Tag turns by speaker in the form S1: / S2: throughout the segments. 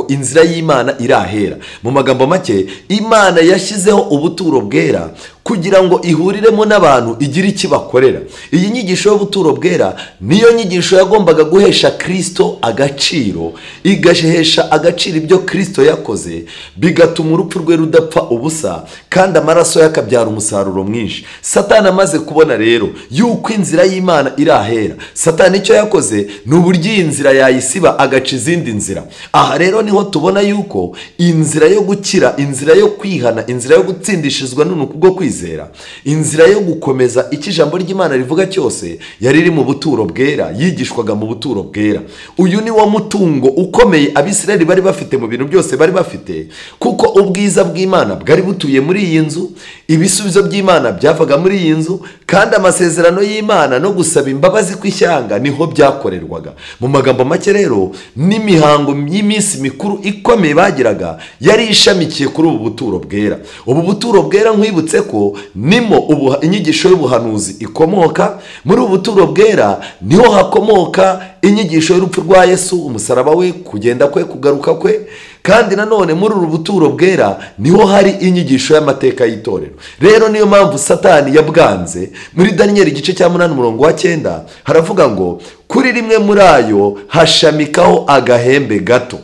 S1: ko inzira y'Imana irahera. Mu magambo make, Imana yashyizeho ubuturo bwera kugira ngo ihuriremo n'abantu, igire icyo bakorera. Iyi nyigisho y'ubuturo bwera niyo nyigisho yagombaga guhesha Kristo agaciro, igahesha agaciro ibyo Kristo yakoze, bigatuma urupfu rwe rudapfa ubusa kandi amaraso yakabyara umusaruro mwinshi. Satani amaze kubona rero yuko inzira y'Imana irahera, Satani icyo yakoze ni uburyo iyi nzira yayisiba agaca izindi nzira. Aha rero niho tubona yuko inzira yo gukira, inzira yo kwihana, inzira yo gutsindishizwa n'ubwo kwizera, inzira yo gukomeza icyo ijambo ry'Imana rivuga cyose yari iri mu buturo bwera, yigishwaga mu buturo bwera. Uyu ni wo mutungo ukomeye Abisirayeli bari bafite mu bintu byose bari bafite, kuko ubwiza bw'Imana bwari butuye muri iyi nzu, ibisubizo by'Imana byavaga muri iyi nzu, kandi amasezerano y'Imana no gusaba imbabazi kw'ishyanga niho byakorerwaga. Mu magambo make rero, n'imihango y'iminsi mikuru ikomeye bagiraga yari ishamikiye kuri ubu buturo bwera. Ubu buturo bwera nkwibutse ko nimo inyigisho y'ubuhanuzi ikomoka. Muri ubu buturo bwera niho hakomoka inyigisho y'urupfu rwa Yesu, umusaraba we, kugenda kwe, kugaruka kwe. Kandi nanone muri uru buturo bwera niho hari inyigisho y'amateka y'itorero. Rero niyo mpamvu Satani yabwanze. Muri Daniyeli igice cya 8 umurongo wa 9 haravuga ngo kuri rimwe muri ayo hashamikaho agahembe gato.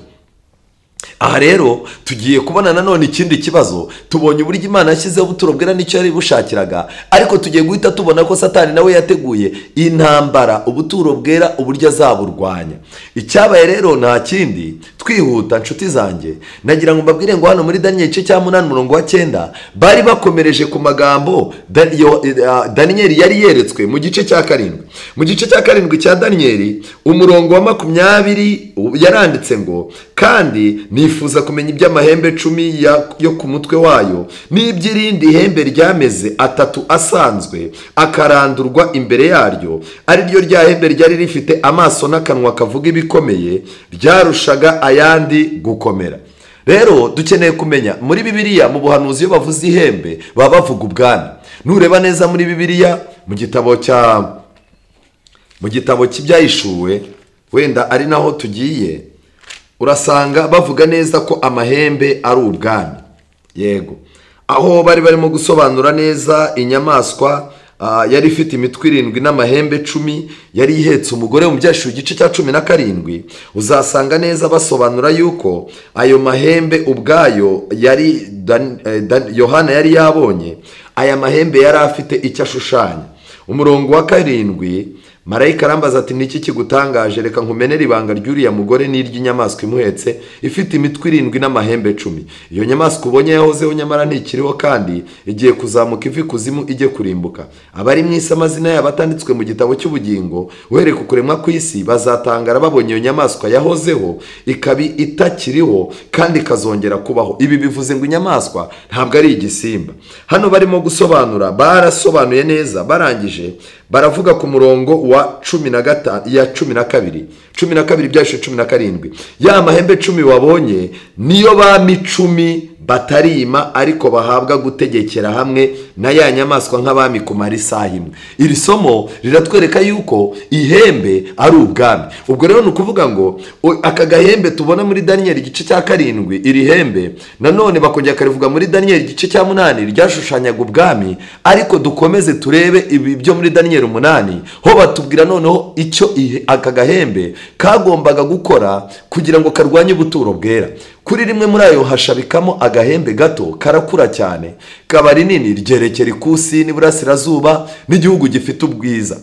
S1: Aha rero tugiye kubona nanone ikindi kibazo. Tubonye uburyo Imana yashyizeho ubuturo bwera n'icyo yari bushakiraga, ariko tugiye guhita tubona ko Satani nawe yateguye intambara ubuturo bwera uburyo azaburwanya. Icyabaye rero nta kindi, twihuta nshuti zanjye, nagira ngo mbabwire ngo hano muri Daniyeli igice cya 8 umurongo wa 9 bari bakomereje ku magambo Daniyeli yari yeretswe mu gice cya 7. Mu gice cya 7 cya Daniyeli umurongo wa 20 yaranditse ngo kandi nifuza kumenya iby'amahembe 10 yo ku mutwe wayo n'iby'irindi hembe ryameze atatu asanzwe akarandurwa imbere yaryo, ari ryo rya hembe ryari rifite amaso n'akanwa kavuga ibikomeye, ryarushaga ayandi gukomera. Rero dukeneye kumenya muri Bibiliya mu buhanuzi iyo bavuze ihembe baba bavuga ubwami. Nureba neza muri Bibiliya mu gitabo cy'Ibyahishuwe, wenda ari naho tugiye, urasanga bavuga neza ko amahembe ari ubwami. Yego, aho bari barimo gusobanura neza inyamaswa yari ifite imitwe 7 n'amahembe 10 yari ihetse umugore. Mu Byahishuwe igice cya 17 uzasanga neza basobanura yuko ayo mahembe ubwayo yari Yohana yari yabonye, aya mahembe yari afite icyo ashushanya. Umurongo wa 7 marayika arambaza ati niki kigutangaje? Reka nkumenere ibanga ry'uriya mugore n'iry'inyamaswa imuhetse ifite imitwe 7 n'amahembe 10. Iyo nyamaswa ubonye yahozeho nyamara ntikiriho, kandi igiye kuzamuka iva ikuzimu ijye kurimbuka. Abari mu isi amazina yabo atanditswe mu gitabo cy'ubugingo uhereye ku kuremwa kw'isi bazatangara babonye iyo nyamaswa yahozeho ikaba itakiriho kandi ikazongera kubaho. Ibi bivuze ngo inyamaswa ntabwo ari igisimba. Hano barimo gusobanura, barasobanuye neza, barangije baravuga ku murongo wa 15 ya 12 12 Ibyahishuwe 17, ya mahembe 10 wabonye niyo bami 10 batarima ariko bahabwa gutegekera hamwe na ya nyamaswa nk'abami kumara isaha imwe. Iri somo riratwereka yuko ihembe ari ubwami. Ubwo rero ni ukuvuga ngo aka gahembe tubona muri Daniyeli igice cya 7, iri hembe nanone bakongera karivuga muri Daniyeli igice cya 8 ryashushanyaga ubwami. Ariko dukomeze turebe ibi byo muri Daniyeli 8 ho batubwira noneho icyo aka gahembe kagombaga gukora kugira ngo karwanye ubuturo bwera. Kuri rimwe muri ayo hashabikamo agahembe gato karakura cyane, kaba rinini, ryerekera ikusi n'iburasirazuba n'igihugu gifite ubwiza.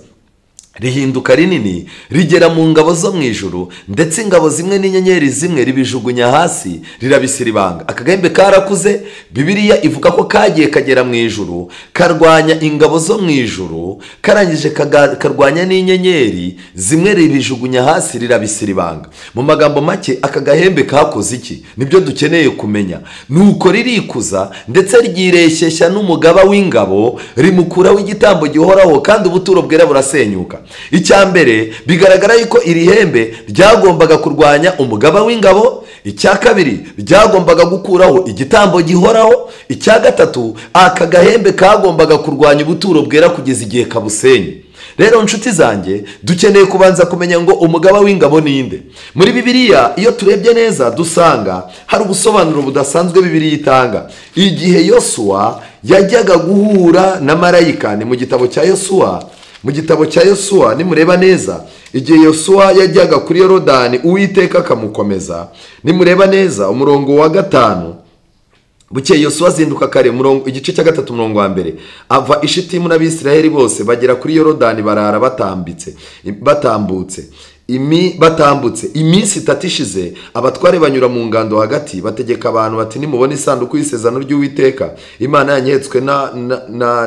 S1: Rihinduka rinini rigera mu ngabo zo mu ijuru, ndetse ingabo zimwe n'inyenyeri zimwe ribijugunya hasi rirabisiribanga. Akagahembe karakuze, Bibiliya ivuga ko kagiye kagera mu ijuru, karwanya ingabo zo mu ijuru, karangije karwanya n'inyenyeri zimwe ribijugunya hasi rirabisiribanga. Mu magambo make, aka gahembe kakoze iki? Nibyo dukeneye kumenya. Nuko ririkuza ndetse ryireshyeshya n'umugaba w'ingabo, rimukuraho igitambo gihoraho, kandi ubuturo bwera burasenyuka. Icya mbere bigaragara yuko iri hembe ryagombaga kurwanya umugaba w'ingabo. Icya kabiri ryagombaga gukuraho igitambo gihoraho. Icya gatatu, aka gahembe kagombaga kurwanya ubuturo bwera kugeza igihe kabusenye. Rero nshuti zanjye, dukeneye kubanza kumenya ngo umugaba w'ingabo ninde. Muri Bibiliya iyo turebye neza dusanga hari ubusobanuro budasanzwe Bibiliya itanga. Igihe Yosuwa yajyaga guhura na marayika, ni mu gitabo cya Yosuwa, mu gitabo cya Yosuwa nimureba neza, igihe Yosuwa yajyaga kuri Yorodani Uwiteka akamukomeza, nimureba neza umurongo wa 5, bukeye Yosuwa azinduka kare, igice cya 3 umurongo wa 1, ava i Shitimu n'Abisirayeli bose bagera kuri Yorodani barara batambutse. Iminsi 3 ishize abatware banyura mu ngando hagati bategeka abantu bati nimubona isanduku y'isezerano ry'Uwiteka Imana yanyetswe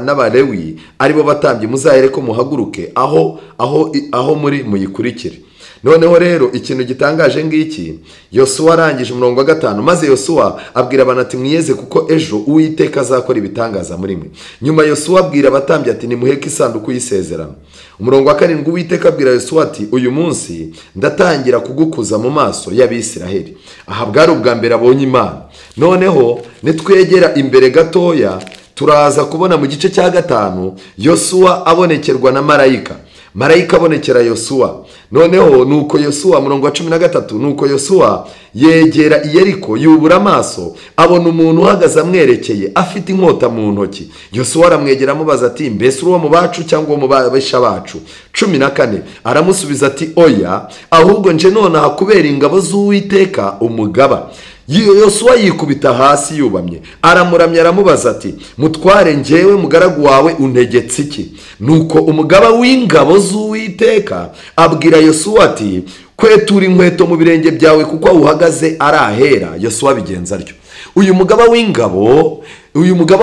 S1: n'Abalewi aribo batambye, muzahere ko muhaguruke aho muri muyikurikire. Noneho rero ikintu gitangaje ngiki, Yosuwa arangije umurongo wa 5, maze Yosuwa abwira abantu ati mwiyeze kuko ejo Uwiteka azakora ibitangaza muri mwe. Nyuma Yosuwa abwira abatambyi ati nimuheke isanduku y'isezerano. Umurongo wa 7, Uwiteka abwira Yosuwa ati uyu munsi ndatangira kugukuza mu maso y'Abisiraheli. Aha bwari ubwa mbere abonye Imana. Noneho nitwegera imbere gatoya turaza kubona mu gice cya 5 Yosuwa abonekerwa na marayika. Marayika abonekera Yosuwa. Noneho nuko Yosuwa, murongo wa 13, nuko Yosuwa yegera i Yeriko yubura amaso abona umuntu uhagaze amwerekeye afite inkota mu ntoki. Yosuwa aramwegera amubaza ati mbese uri uwo mu bacu cyangwa uwo mu babisha bacu? 14 aramusubiza ati oya, ahubwo nje nonaha kubera ingabo z'Uwiteka umugaba. Yosuwa yikubita hasi yubamye, aramuramya aramubaza ati mutware, njyewe mugaragu wawe untegetse iki? Nuko umugaba w'ingabo z'Uwiteka abwira Yosuwa ati kwetura inkweto mu birenge byawe kuko aho uhagaze ari ahera. Yosuwa abigenza atyo. Uyu mugaba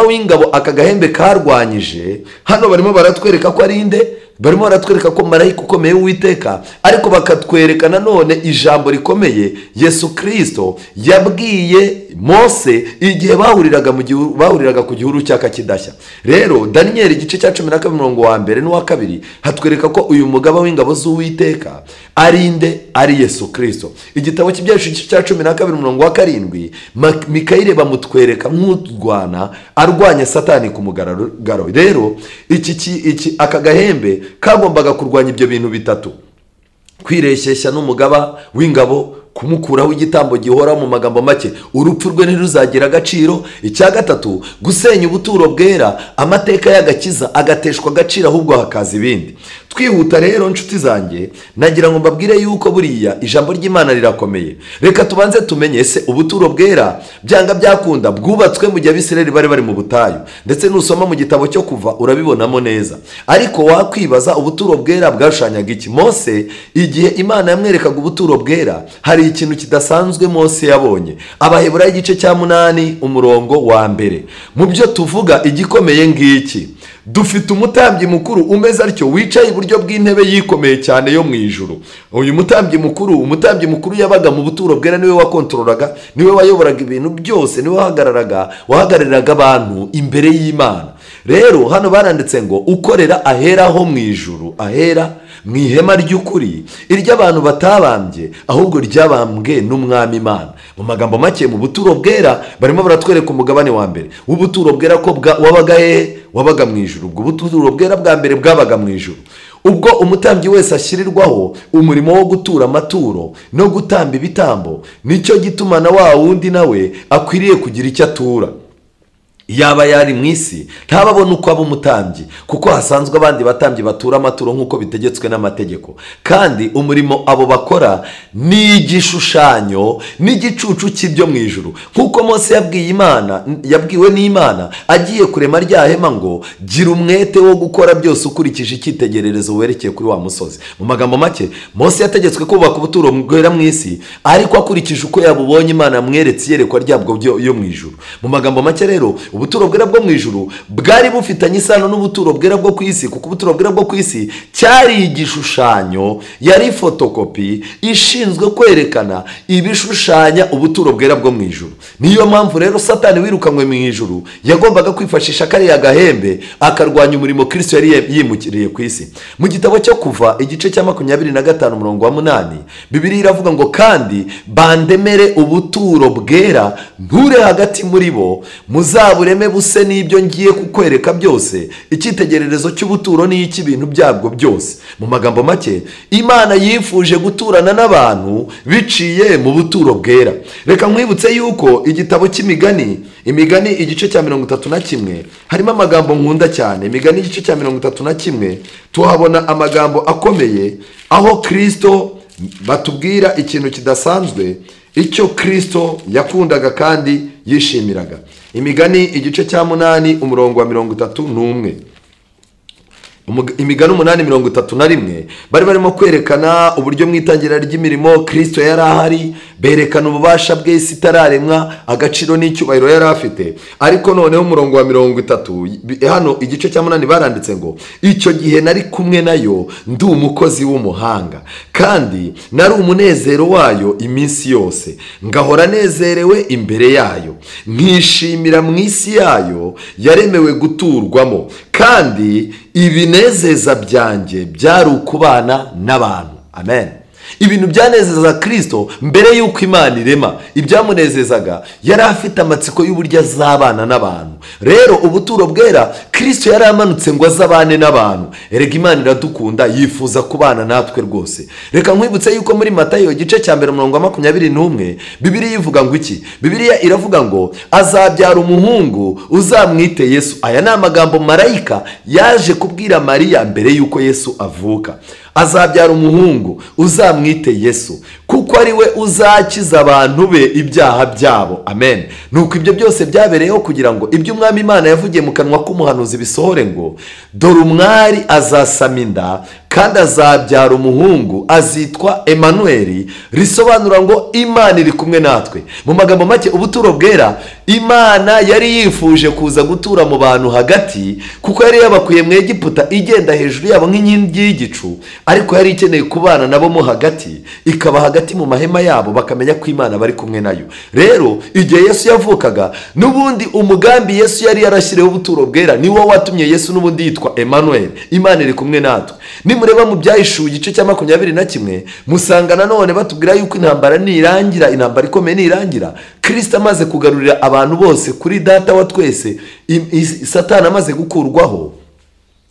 S1: w'ingabo aka gahembe karwanyije, hano barimo baratwereka ko ari inde? Barimo baratwereka ko marayika ukomeye w'Uwiteka, ariko bakatwereka nanone ijambo rikomeye Yesu Kristo yabwiye Mose igihe bahuriraga ku gihuru cyaka kidashya. Rero Daniel igice cya 12 umurongo wa 1 n'uwa 2 hatwereka ko uyu mugaba w'ingabo z'Uwiteka ari inde? Ari Yesu Kristo. Igitabo cy'Ibyahishuwe igice cya 12 umurongo wa 7, Mikayile bamutwereka nk'urwana arwanya Satani ku mugaragaro. Rero iki aka gahembe kagombaga kurwanya ibyo bintu bitatu: kwireshyeshya n'umugaba w'ingabo, kumukuraho igitambo gihora, mu magambo make urupfu rwe ntiruzagira agaciro. Icya gatatu, gusenya ubuturo bwera, amateka y'agakiza agateshwa agaciro ahubwo hakaza ibindi. Twihuta rero nshuti zanjye, nagira ngo mbabwire yuko buriya ijambo ry'Imana rirakomeye. Reka tubanze tumenye ese ubuturo bwera byanga byakunda bwubatswe mu gihe Abisirayeli bari bari mu butayu, ndetse nusoma mu gitabo cyo Kuva urabibonamo neza. Ariko wakwibaza ubuturo bwera bwashushanyaga iki? Mose igihe Imana yamwerekaga ubuturo bwera hari ikintu kidasanzwe Mose yabonye. Abaheburayo igice cya 8 umurongo wa 1. Mu byo tuvuga igikomeye ngiki: dufite umutambyi mukuru umeze atyo wicaye iburyo bw'intebe yikomeye cyane yo mu ijuru. Uyu mutambyi mukuru yabaga mu buturo bwera, niwe wakontorolaga, niwe wayoboraga ibintu byose, niwe wahagarariraga abantu imbere y'Imana. Rero hano baranditse ngo ukorera ahera ho mu ijuru, ahera mu ihema ry'ukuri, iry'abantu batabambye ahubwo ryabambwe n'Umwami Imana. Mu magambo make, mu buturo bwera barimo baratwereka umugabane wa mbere w'ubuturo bwera ko wabaga hehe? Wabaga mu ijuru. Ubwo buturo bwera bwa mbere bwabaga mu ijuru. Ubwo umutambyi wese ashyirirwaho umurimo wo gutura amaturo no gutamba ibitambo, nicyo gituma na wa wundi nawe akwiriye kugira icyo atura. Yaba yari mu isi ntababona uko aba umutambyi, kuko hasanzwe abandi batambyi batura amaturo nk'uko bitegetswe n'amategeko. Kandi umurimo abo bakora ni igishushanyo n'igicucu cy'ibyo mu ijuru, nk'uko Mose yabwiwe n'Imana agiye kurema rya hema ngo gira umwete wo gukora byose ukurikije icyitegererezo werekeye kuri wa musozi. Mu magambo make, Mose yategetswe kubaka ubuturo bwera mu isi, ariko akurikije uko yabubonye Imana yamweretse iyerekwa ryabwo yo mu ijuru. Mu magambo make rero, ubuturo bwera bwo mu ijuru bwari bufitanye isano n'ubuturo bwera bwo ku isi, kuko ubuturo bwera bwo ku isi cyari igishushanyo, yari fotokopi ishinzwe kwerekana ibishushanya ubuturo bwera bwo mu ijuru. Niyo mpamvu rero Satani wirukanywe mu ijuru yagombaga kwifashisha kariya gahembe akarwanya umurimo Kristo yari yimukiriye ku isi. Mu gitabo cyo Kuva igice cya 25 umurongo wa 8, Bibiliya iravuga ngo kandi bandemere ubuturo bwera nture hagati muri bo, muzabure Uzabureme buse n'ibyo ngiye kukwereka byose, icyitegererezo cy'ubuturo n'icy'ibintu byabwo byose. Mu magambo make, Imana yifuje guturana n'abantu biciye mu buturo bwera. Reka nkwibutse yuko igitabo cy'imigani, imigani igice cya 31, harimo amagambo nkunda cyane. Imigani igice cya 31 tuhabona amagambo akomeye aho Kristo batubwira ikintu kidasanzwe, icyo Kristo yakundaga kandi yishimiraga. Imigani igice cya 8 umurongo wa 31. Imigani 8:31 bari barimo kwerekana uburyo mu itangira ry'imirimo Kristo yari ahari, berekana ububasha bwe isi itararemwa, agaciro n'icyubahiro yari afite. Ariko noneho umurongo wa 30 hano igice cya 8 baranditse ngo icyo gihe nari kumwe nayo ndi umukozi w'umuhanga, kandi nari umunezero wayo iminsi yose, ngahora nezerewe imbere yayo, nkishimira mu isi yayo yaremewe guturwamo, kandi ibinezeza byanjye byari ukubana n'abantu. Amen. Ibintu byanezezaga Kristo mbere y'uko Imana irema, ibyamunezezaga yari afite amatsiko y'uburyo azabana n'abantu. Rero ubuturo bwera Kristo yari amanutse ngo azabane n'abantu. Erega Imana iradukunda, yifuza kubana natwe rwose. Reka nkwibutse yuko muri Matayo igice cya 1 umurongo wa 21 Bibiliya ivuga ngo iki? Bibiliya iravuga ngo azabyara umuhungu uzamwite Yesu. Aya ni amagambo marayika yaje kubwira Mariya mbere y'uko Yesu avuka. Azabyara umuhungu uzamwite Yesu, kuko ari we uzakiza abantu be ibyaha byabo. Amen. Nuko ibyo byose byabereyeho kugira ngo ibyo Umwami Imana yavugiye mu kanwa k'umuhanuzi bisohore ngo dore umwari azasama inda kandi azabyara umuhungu azitwa Emmanuel, risobanura ngo Imana iri kumwe natwe. Mu magambo make, ubuturo bwera Imana yari yifuje kuza gutura mu bantu hagati, kuko yari yabakuye mu Egiputa igenda hejuru yabo nk'inkingi y'igicu, ariko yari ikeneye kubana nabo mo hagati, ikaba hagati mu mahema yabo, bakamenya ko Imana bari kumwe nayo. Rero igihe Yesu yavukaga, n'ubundi umugambi Yesu yari yarashyiriyeho ubuturo bwera niwo watumye Yesu n'ubundi yitwa Emmanuel, Imana iri kumwe natwe. Nimureba mu Byahishuwe igice cya 21 musanga nanone batubwira yuko intambara nirangira, intambara ikomeye nirangira, Kristo amaze kugarurira abantu bose kuri Data wa twese, Satani amaze gukurwaho,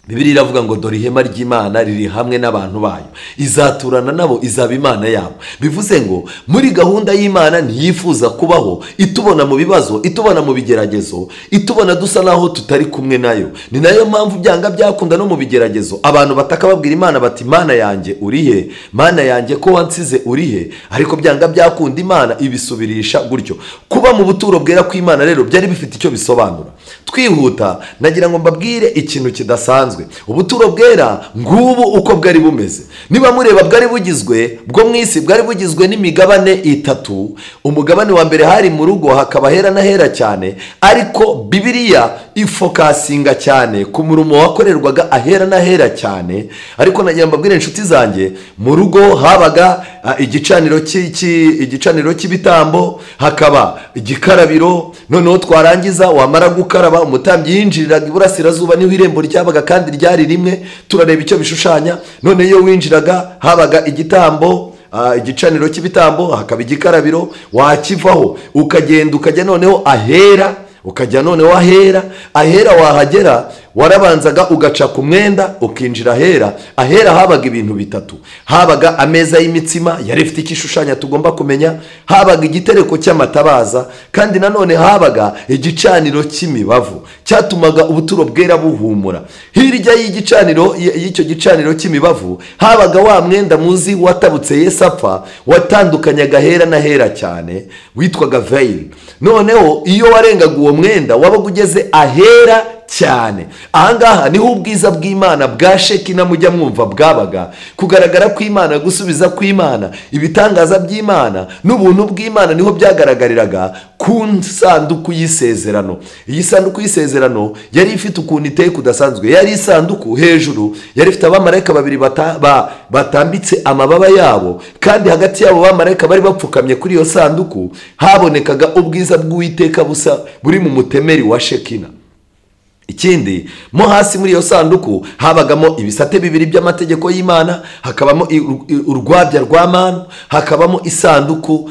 S1: Bibiliya iravuga ngo dore ihema ry'Imana riri hamwe n'abantu bayo, izaturana nabo, izaba Imana yabo. Bivuze ngo muri gahunda y'Imana ntiyifuza kubaho itubona mu bibazo, itubona mu bigeragezo, itubona dusa naho tutari kumwe nayo. Ni nayo mpamvu byanga byakunda no mu bigeragezo abantu bataka babwira Imana bati Mana yanjye urihe, Mana yanjye ko wansize urihe? Ariko byanga byakunda Imana ibisubirisha gutyo. Kuba mu buturo bwera kw'Imana rero byari bifite icyo bisobanura. Twihuta nagira ngo mbabwire ikintu kidasanzwe. Ubuturo bwera ngubu uko bwari bumeze. Niba mureba bwari bugizwe bwo mu isi, bwari bugizwe n'imigabane itatu. Umugabane wa mbere hari mu rugo, hakaba hera na hera cyane, ariko Bibiliya ifokasinga cyane ku murimo wakorerwaga ahera na hera cyane. Ariko nagira mbabwire inshuti zanjye, mu rugo habaga igicaniro cy'ibitambo, hakaba igikarabiro. Noneho twarangiza wamara gukaraba umutambyi yinjiriraga iburasirazuba, niho irembo ryabaga kandi ryari rimwe. Turareba icyo bishushanya. None iyo winjiraga habaga igitambo, igicaniro cy'ibitambo, hakaba igikarabiro. Wakivaho ukagenda ukajya noneho ahera, ukajya noneho ahera. Ahera wahagera warabanzaga ugaca ku mwenda ukinjira ahera. Ahera habaga ibintu bitatu. Habaga ameza y'imitsima yari ifite ikishushanya tugomba kumenya, habaga igitereko cy'amatabaza, kandi nanone habaga igicaniro cy'imibavu cyatumaga ubuturo bwera buhumura. Hirya y'igicaniro, y'icyo gicaniro cy'imibavu, habaga wa mwenda muzi watabutse Yesu apfa, watandukanyaga ahera na hera cyane, witwaga veil. Noneho iyo warengaga uwo mwenda wabaga ugeze ahera cyane. Ahangaha niho ubwiza bw'Imana bwa Shekina mujya mwumva bwabaga, kugaragara kw'Imana, gusubiza kw'Imana, ibitangaza by'Imana n'ubuntu bw'Imana niho byagaragariraga ku sanduku y'isezerano. Iyi sanduku y'isezerano yari ifite ukuntu iteye kudasanzwe. Yari isanduku hejuru yari ifite abamarayika babiri batambitse amababa yabo, kandi hagati yabo bamarayika bari bapfukamye kuri iyo sanduku habonekaga ubwiza bw'Uwiteka busa buri mu mutemeri wa Shekina. Ikindi, mo hasi muri iyo sanduku habagamo ibisate bibiri by'amategeko y'Imana, hakabamo urwabya rwa manu, hakabamo isanduku,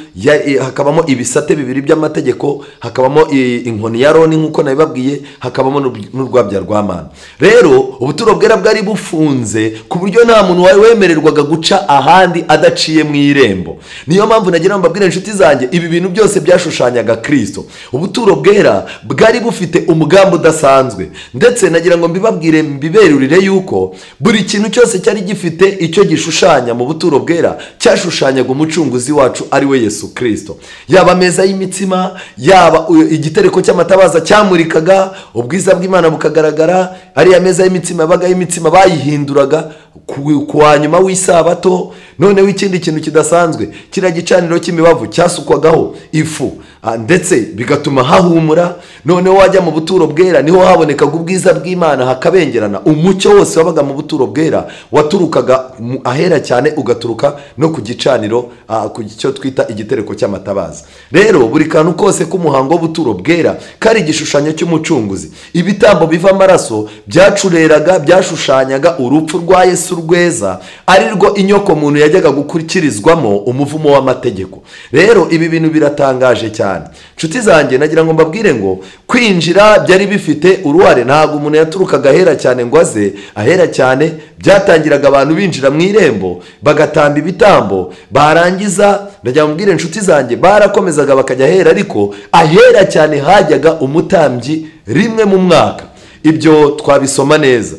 S1: hakabamo ibisate bibiri by'amategeko, hakabamo inkoni ya Aroni nk'uko nabibabwiye, hakabamo n'urwabya rwa manu. Rero ubuturo bwera bwari bufunze ku buryo nta muntu wemererwaga guca ahandi adaciye mu irembo. Niyo mpamvu nagira ngo mbabwire inshuti zanjye, ibi bintu byose byashushanyaga Kristo. Ubuturo bwera bwari bufite umugambi udasanzwe, ndetse nagira ngo mbibabwire mbiberurire yuko buri kintu cyose cyari gifite icyo gishushanya mu buturo bwera cyashushanyaga umucunguzi wacu ari we Yesu Kristo. Yaba ameza y'imitsima, yaba igitereko cy'amatabaza cyamurikaga ubwiza bw'Imana bukagaragara, ari ameza y'imitsima yabaga y'imitsima bayihinduraga ku wa nyuma w'isabato. Noneho ikindi kintu kidasanzwe, kiriya gicaniro cy'imibavu cyasukwagaho ifu ndetse bigatuma hahumura. Noneho wajya mu buturo bwera niho habonekaga ubwiza bw'Imana hakabengerana. Umucyo wose wabaga mu buturo bwera waturukaga ahera cyane, ugaturuka no ku gicaniro, ku cyo twita igitereko cy'amatabaza. Rero buri kantu kose k'umuhango w'ubuturo bwera kari igishushanyo cy'umucunguzi. Ibitambo biva amaraso byacureraga, byashushanyaga urupfu rwa Yesu rweza, ari rwo inyoko muntu yajyaga gukurikirizwamo umuvumo w'amategeko. Rero ibi bintu biratangaje cyane nshuti zanjye. Nagira ngo mbabwire ngo kwinjira byari bifite uruhare. Ntabwo umuntu yaturukaga ahera cyane ngo aze ahera cyane. Byatangiraga abantu binjira mu irembo bagatamba ibitambo, barangiza, ndagira ngo mbwire inshuti zanjye, barakomezaga bakajya ahera, ariko ahera cyane hajyaga umutambyi rimwe mu mwaka. Ibyo twabisoma neza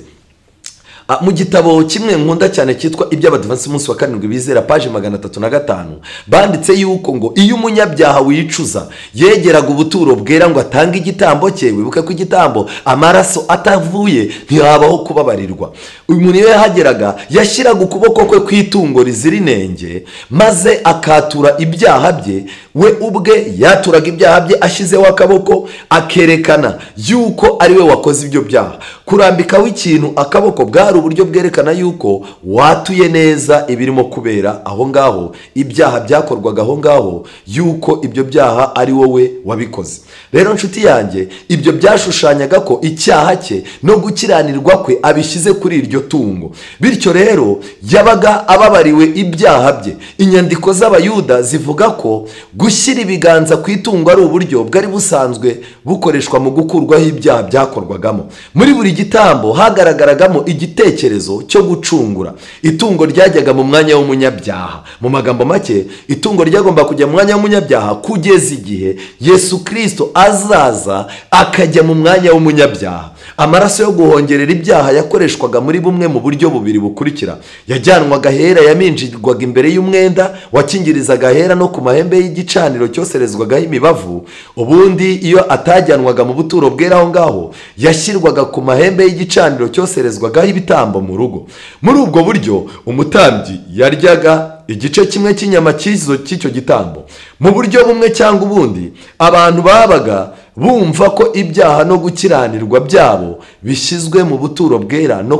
S1: mu gitabo kimwe nkunda cyane cyitwa Iby'Abadivansi umunsi wa karindwi bizera, paje 305, banditse yuko ngo iyo umunyabyaha wicuza yegeraga ubuturo bwera ngo atange igitambo cye, wibuke ko igitambo amaraso atavuye ntihabaho kubabarirwa. Uyu muntu iyo yahageraga yashyiraga ukuboko kwe ku itungo rizira inenge, maze akatura ibyaha bye. We ubwe yaturaga ibyaha bye ashyizeho akaboko, akerekana yuko ari we wakoze ibyo byaha. Kurambikaho ikintu akaboko bwari uburyo bwerekana yuko watuye neza ibirimo kubera aho ngaho, ibyaha byakorwaga aho ngaho, yuko ibyo byaha ari wowe wabikoze. Rero nshuti yanjye, ibyo byashushanyaga ko icyaha cye no gukiranirwa kwe abishyize kuri iryo tungo. Bityo rero yabaga ababariwe ibyaha bye. Inyandiko z'Abayuda zivuga ko gushyira ibiganza ku itungo ari uburyo bwari busanzwe bukoreshwa mu gukurwaho ibyaha byakorwagamo. Muri buri gitambo hagaragaragamo igitekerezo cyo gucungura. Itungo ryajyaga mu mwanya w'umunyabyaha. Mu magambo make, itungo ryagomba kujya mu mwanya w'umunyabyaha kugeza igihe Yesu Kristo azaza akajya mu mwanya w'umunyabyaha. Amaraso yo guhongerera ibyaha yakoreshwaga muri bumwe mu buryo bubiri bukurikira: yajyanwaga ahera, yaminjirwaga imbere y'umwenda wakingirizaga ahera no ku mahembe y'igicaniro cyoserezwagaho imibavu. Ubundi iyo atajyanwaga mu buturo bwera aho ngaho, yashyirwaga ku mahembe y'igicaniro cyoserezwagaho ibitambo mu rugo. Muri ubwo buryo umutambyi yaryaga igice kimwe cy'inyama cy'icyo gitambo. Mu buryo bumwe cyangwa ubundi, abantu babaga bumva ko ibyaha no gukiranirwa byabo bishyizwe mu buturo bwera no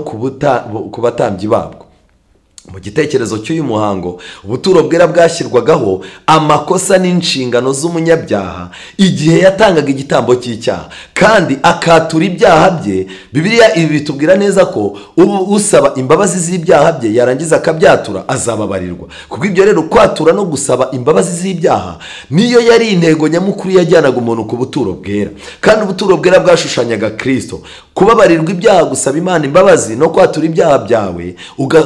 S1: ku batambyi babwo. Mu gitekerezo cy'uyu muhango, ubuturo bwera bwashyirwagaho amakosa n'inshingano z'umunyabyaha igihe yatangaga igitambo cy'icyaha kandi akatura ibyaha bye. Bibiliya ibi bitubwira neza ko ubu usaba imbabazi z'ibyaha bye yarangiza akabyatura azababarirwa. Kuko ibyo rero kwatura no gusaba imbabazi z'ibyaha niyo yari intego nyamukuru yajyanaga umuntu ku buturo bwera. Kandi ubuturo bwera bwashushanyaga Kristo. Kubabarirwa ibyaha, gusaba Imana imbabazi no kwatura ibyaha byawe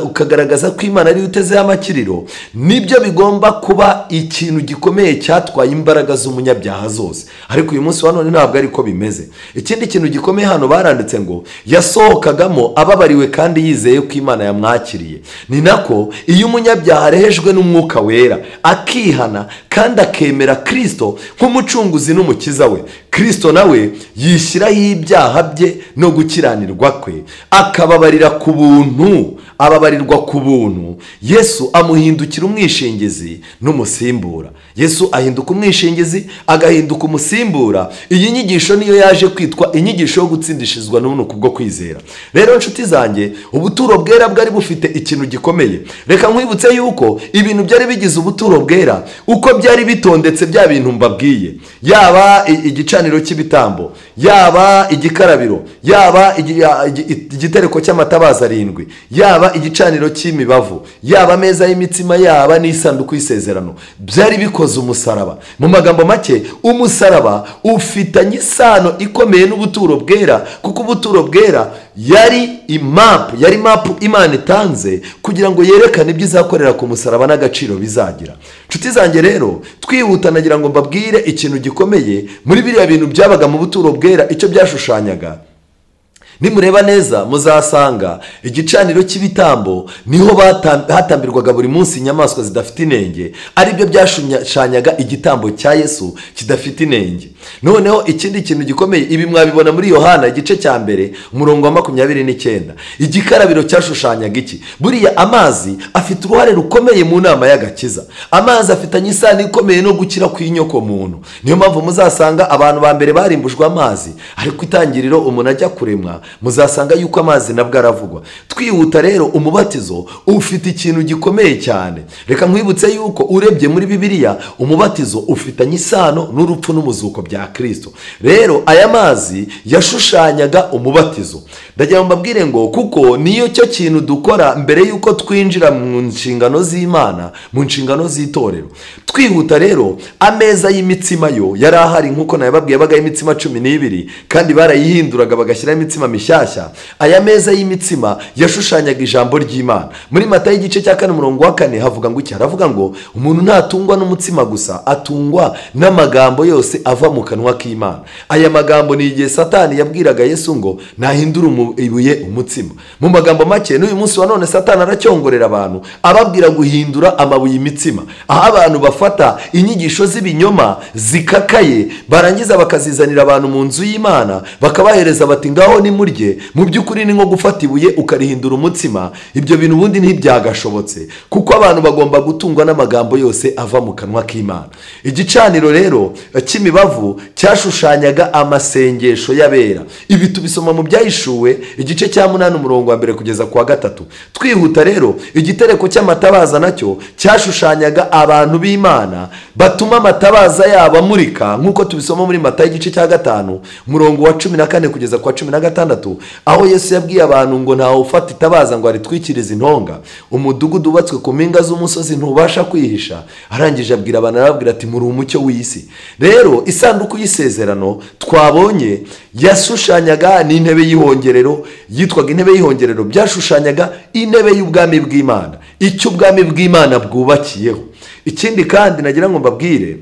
S1: ukagaragaza ko Imana ariyo utezeho amakiriro, nibyo bigomba kuba ikintu gikomeye cyatwaye imbaraga z'umunyabyaha zose. Ariko uyu munsi wa none ntabwo ariko bimeze. Ikindi kintu gikomeye hano baranditse ngo yasohokagamo ababariwe kandi yizeye ko Imana yamwakiriye. Ni nako iyo umunyabyaha arehejwe n'umwuka wera akihana kandi akemera Kristo nk'umucunguzi n'umukiza we, Kristo nawe yishyiraho ibyaha bye no gukiranirwa kwe, akababarira ku buntu, ababarirwa ku buntu. Yesu amuhindukira umwishingizi n'umusimbura. Yesu ahinduka umwishingizi, agahinduka umusimbura. Iyi nyigisho niyo yaje kwitwa inyigisho yo gutsindishizwa n'ubuntu kubwo kwizera. Rero nshuti zanjye, ubuturo bwera bwari bufite ikintu gikomeye. Reka nkwibutse yuko ibintu byari bigize ubuturo bwera uko byari bitondetse, bya bintu mbabwiye, yaba igicaniro cy'ibitambo, yaba igikarabiro, yaba igitereko cy'amatabaza arindwi, yaba igicaniro cy'imibavu, yaba ameza y'imitsima, yaba n'isanduku y'isezerano, byari bikoze umusaraba. Mu magambo make, umusaraba ufitanye isano ikomeye n'ubuturo bwera, kuko ubuturo bwera yari imapu, yari mapu Imana itanze kugira ngo yerekane ibyo izakorera ku musaraba n'agaciro bizagira. Nshuti zanjye rero, twihuta nagira ngo mbabwire ikintu gikomeye muri biriya bintu byabaga mu buturo bwera, icyo byashushanyaga. Nimureba neza muzasanga igicaniro cy'ibitambo niho hatambirwaga buri munsi inyamaswa zidafite inenge, aribyo byashushanyaga igitambo cya Yesu kidafite inenge. Noneho ikindi kintu gikomeye, ibi mwabibona muri Yohana igice cya 1 umurongo wa 29. Igikarabiro cyashushanyaga iki? Buriya amazi afite uruhare rukomeye mu nama y'agakiza. Amazi afitanye isano ikomeye no gukira kw'inyoko muntu. Niyo mpamvu muzasanga abantu ba mbere barimbujwe amazi, ariko itangiriro umuntu ajya kuremwa muzasanga yuko amazi nabwo aravugwa. Twihuta rero, umubatizo ufite ikintu gikomeye cyane. Reka nkwibutse yuko urebye muri Bibiliya, umubatizo ufitanye isano n'urupfu n'umuzuko bya Kristo. Rero aya mazi yashushanyaga umubatizo. Ndagira ngo mbabwire ngo kuko niyo cyo kintu dukora mbere yuko twinjira mu nshingano z'Imana, mu nshingano z'itorero. Twihuta rero, ameza y'imitsima yo yari ahari nkuko nababwiye, baga imitsima 12 kandi barayihinduraga bagashyiraho imitsima mishyashya. Aya meza y'imitsima yashushanyaga ijambo ry'Imana. Muri Matayo igice cya 4 umurongo wa 4 havuga ngo iki? Haravuga ngo umuntu ntatungwa n'umutsima gusa, atungwa n'amagambo yose ava mu kanwa k'Imana. Aya magambo ni igihe Satani yabwiraga Yesu ngo nahindure ibuye umutsima. Mu magambo make, n'uyu munsi wa none Satani aracyongorera abantu ababwira guhindura amabuye imitsima, aho abantu bafata inyigisho z'ibinyoma zikakaye barangiza bakazizanira abantu mu nzu y'Imana bakabahereza bati ngaho nimurye. Mu by'ukuri ni nko gufata ibuye ukarihindura umutsima. Ibyo bintu ubundi ntibyagashobotse, kuko abantu bagomba gutungwa n'amagambo yose ava mu kanwa k'Imana. Igicaniro rero cy'imibavu cyashushanyaga amasengesho y'abera. Ibi tubisoma mu Byahishuwe igice cya 8 umurongo wa 1 kugeza ku wa 3. Twihuta rero, igitereko cy'amatabaza nacyo cyashushanyaga abantu b'Imana batuma amatabaza yabo amurika, nkuko tubisoma muri Matayo igice cya 5 umurongo wa 14 kugeza ku wa 16, aho Yesu yabwiye abantu ngo ntawe ufata itabaza ngo aritwikirize intonga. Umudugudu wubatswe ku mpinga z'umusozi ntubasha kwihisha. Arangije abwira abantu, arababwira ati muri umucyo w'isi. Rero isanduku y'isezerano twabonye yashushanyaga n'intebe y'ihongerero, yitwaga intebe y'ihongerero, byashushanyaga intebe y'ubwami bw'Imana, icyo ubwami bw'Imana bwubakiyeho. Ikindi kandi nagira ngo mbabwire,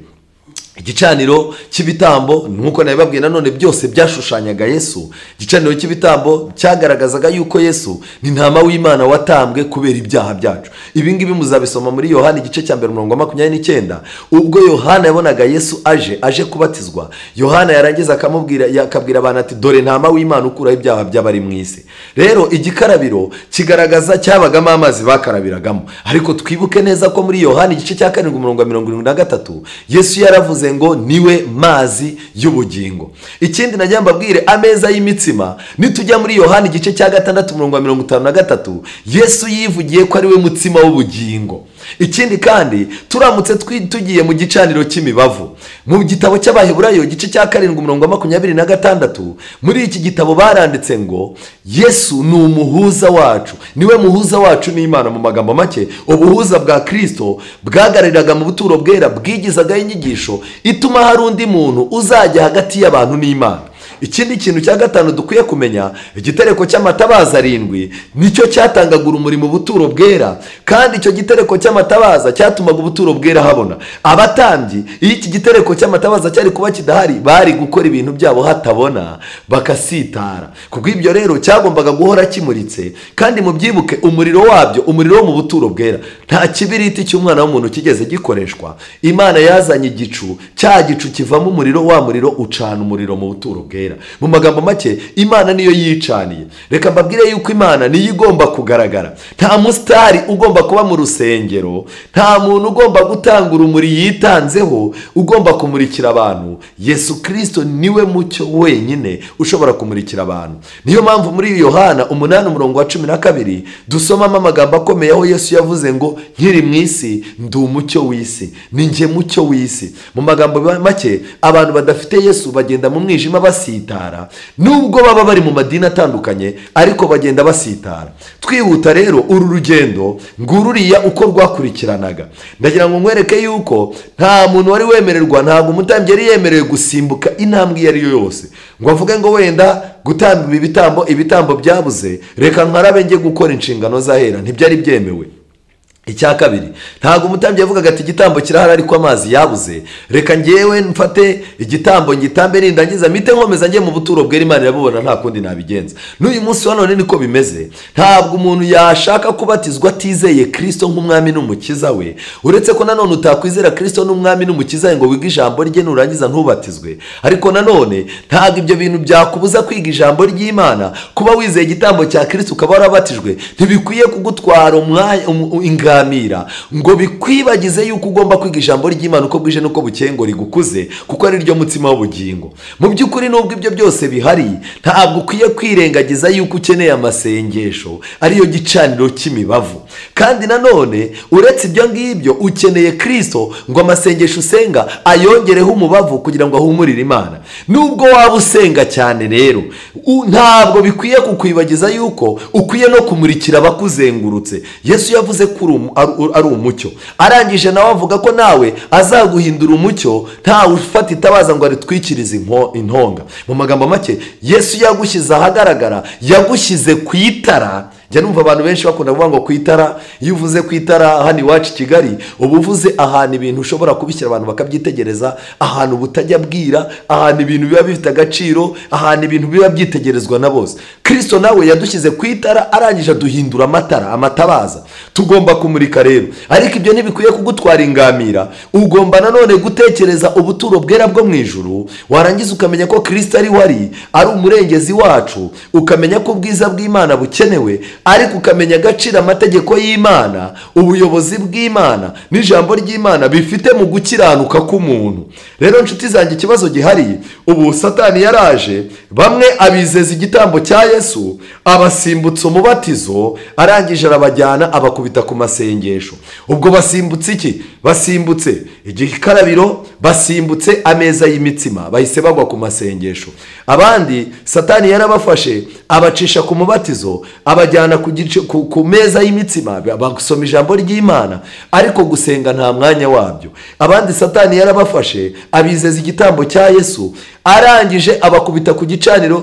S1: igicaniro cy'ibitambo nkuko nabibabwiye nanone byose byashushanyaga Yesu. Igicaniro cy'ibitambo cyagaragazaga yuko Yesu ni ntama w'Imana watambwe kubera ibyaha byacu. Ibi ngibi muzabisoma muri Yohana igice cya 1 umurongo wa 29. Ubwo Yohana yabonaga Yesu aje kubatizwa, Yohana yarangiza akamubwira, akabwira abantu ati dore ntama w'Imana ukuraho ibyaha by'abari mu isi. Rero igikarabiro kigaragaza cyabagamo amazi bakarabiragamo, ariko twibuke neza ko muri Yohana igice cya 7 umurongo wa 73 Yesu yaravuze ngo niwe mazi y'ubugingo. Ikindi najya mbabwire, ameza y'imitsima, nitujya muri Yohana igice cya 6 umurongo wa 53, Yesu yivugiye ko ari we mutsima w'ubugingo. Ikindi kandi turamutse tugiye mu gicaniro cy'imibavu, mu gitabo cy'Abaheburayo igice cya 7 umurongo wa 26, muri iki gitabo baranditse ngo Yesu ni umuhuza wacu, niwe muhuza wacu n'Imana. Mu magambo make, ubuhuza bwa Kristo bwagariraga mu buturo bwera, bwigizaga inyigisho ituma hari undi muntu uzajya hagati y'abantu n'Imana. Ikindi kintu cya 5 dukwiye kumenya, igitereko cy'amatabaza arindwi nicyo cyatangaga urumuri mu buturo bwera, kandi icyo gitereko cy'amatabaza cyatumaga ubuturo bwera habona. Abatambyi iyo iki gitereko cy'amatabaza cyari kuba kidahari, bari gukora ibintu byabo hatabona, bakasitara. Kubw'ibyo rero cyagombaga guhora kimuritse, kandi mubyibuke umuriro wabyo, umuriro wo mu buturo bwera, nta kibiriti cy'umwana w'umuntu kigeze gikoreshwa. Imana yazanye igicu, cya gicu kivamo umuriro, wa muriro ucana umuriro mu buturo bwera. Ahera. Mu magambo make, Imana niyo yicaniye. Reka mbabwire yuko Imana niyo igomba kugaragara. Nta musitari ugomba kuba mu rusengero, nta muntu ugomba gutanga urumuri yitanzeho ugomba kumurikira abantu. Yesu Kristo niwe mucyo wenyine ushobora kumurikira abantu. Niyo mpamvu muri Yohana 8:12 dusomamo amagambo akomeye aho Yesu yavuze ngo nkiri mu isi ndi umucyo w'isi, ni njye mucyo w'isi. Mu magambo make, abantu badafite Yesu bagenda mu mwijima basitara, nubwo baba bari mu madini atandukanye, ariko bagenda basitara. Twihuta rero uru rugendo ngururiya uko rwakurikiranaga, ndagira ngo nkwereke yuko nta muntu wari wemererwa, ntabwo umutambyi yari yemerewe gusimbuka intambwe iyo ari yo yose ngo avuge ngo wenda gutamba ibitambo, ibitambo byabuze, reka nkarabe njye gukora inshingano z'ahera. Ntibyari byemewe. Icya kabiri, ntabwo umutambyi yavugaga ati igitambo kirahari ariko amazi yabuze, reka ngewe mfate igitambo ngitambe nindangiza mpite nkomeza njye mu buturo bwera, Imana irabubona, nta kundi nabigenza. N'uyu munsi wa none niko bimeze. Ntabwo umuntu yashaka kubatizwa atizeye Kristo nk'umwami n'umukiza we. Uretse ko nanone utakwizera Kristo n'umwami n'umukiza we ngo wige ijambo rye nurangiza ntubatizwe, ariko nanone ntabwo ibyo bintu byakubuza kwiga ijambo ry'Imana. Kuba wizeye igitambo cya Kristo ukaba warabatijwe ntibikwiye kugutwara umwanya ingamira ngo bikwibagize yuko ugomba kwiga ijambo ry'Imana uko bwije nuko bukeye ngo rigukuze, kuko ari ryo mutsima w'ubugingo. Mu by'ukuri nubwo ibyo byose bihari, ntabwo ukwiye kwirengagiza yuko ukeneye amasengesho ariyo gicaniro cy'imibavu. Kandi nanone uretse ibyo ngibyo, ukeneye Kristo ngo amasengesho usenga ayongereho umubavu kugira ngo ahumurire Imana. Nubwo waba usenga cyane rero, ntabwo bikwiye kukwibagiza yuko ukwiye no kumurikira abakuzengurutse. Yesu yavuze ko ari umucyo, arangije nawe avuga ko nawe azaguhindura umucyo, ntawe ufata itabaza ngo aritwikirize intonga. Mu magambo make, Yesu yagushyize ahagaragara, yagushyize ku itara. Njya numva abantu benshi bakunda kuvuga ngo ku itara. Iyo uvuze ku itara hano iwacu i Kigali, uba uvuze ahantu ibintu ushobora kubishyira abantu bakabyitegereza, ahantu butajya bwira, ahantu ibintu biba bifite agaciro, ahantu ibintu biba byitegerezwa na bose. Kristo nawe yadushyize ku itara, arangije aduhindura amatara, amatabaza. Tugomba kumurika rero, ariko ibyo ntibikwiye kugutwara ingamira. Ugomba nanone gutekereza ubuturo bwera bwo mu ijuru, warangiza ukamenya ko Kristo ari wari ari umurengezi wacu, ukamenya ko ubwiza bw'Imana bukenewe, ariko ukamenya agaciro amategeko y'Imana, ubuyobozi bw'Imana n'ijambo ry'Imana bifite mu gukiranuka k'umuntu. Rero nshuti zanjye, ikibazo gihari ubu, Satani yaraje, bamwe abizeza igitambo cya Yesu, abasimbutsa umubatizo, arangije arabajyana abakubita ku masengesho. Ubwo basimbutse iki? Basimbutse igikarabiro, basimbutse ameza y'imitsima, bahise bagwa ku masengesho. Abandi Satani yarabafashe abacisha ku mubatizo, abajyana ku meza y'imitsima, basoma ijambo ry'Imana, ariko gusenga nta mwanya wabyo. Abandi Satani yarabafashe abizeza igitambo cya Yesu, arangije abakubita ku gicaniro,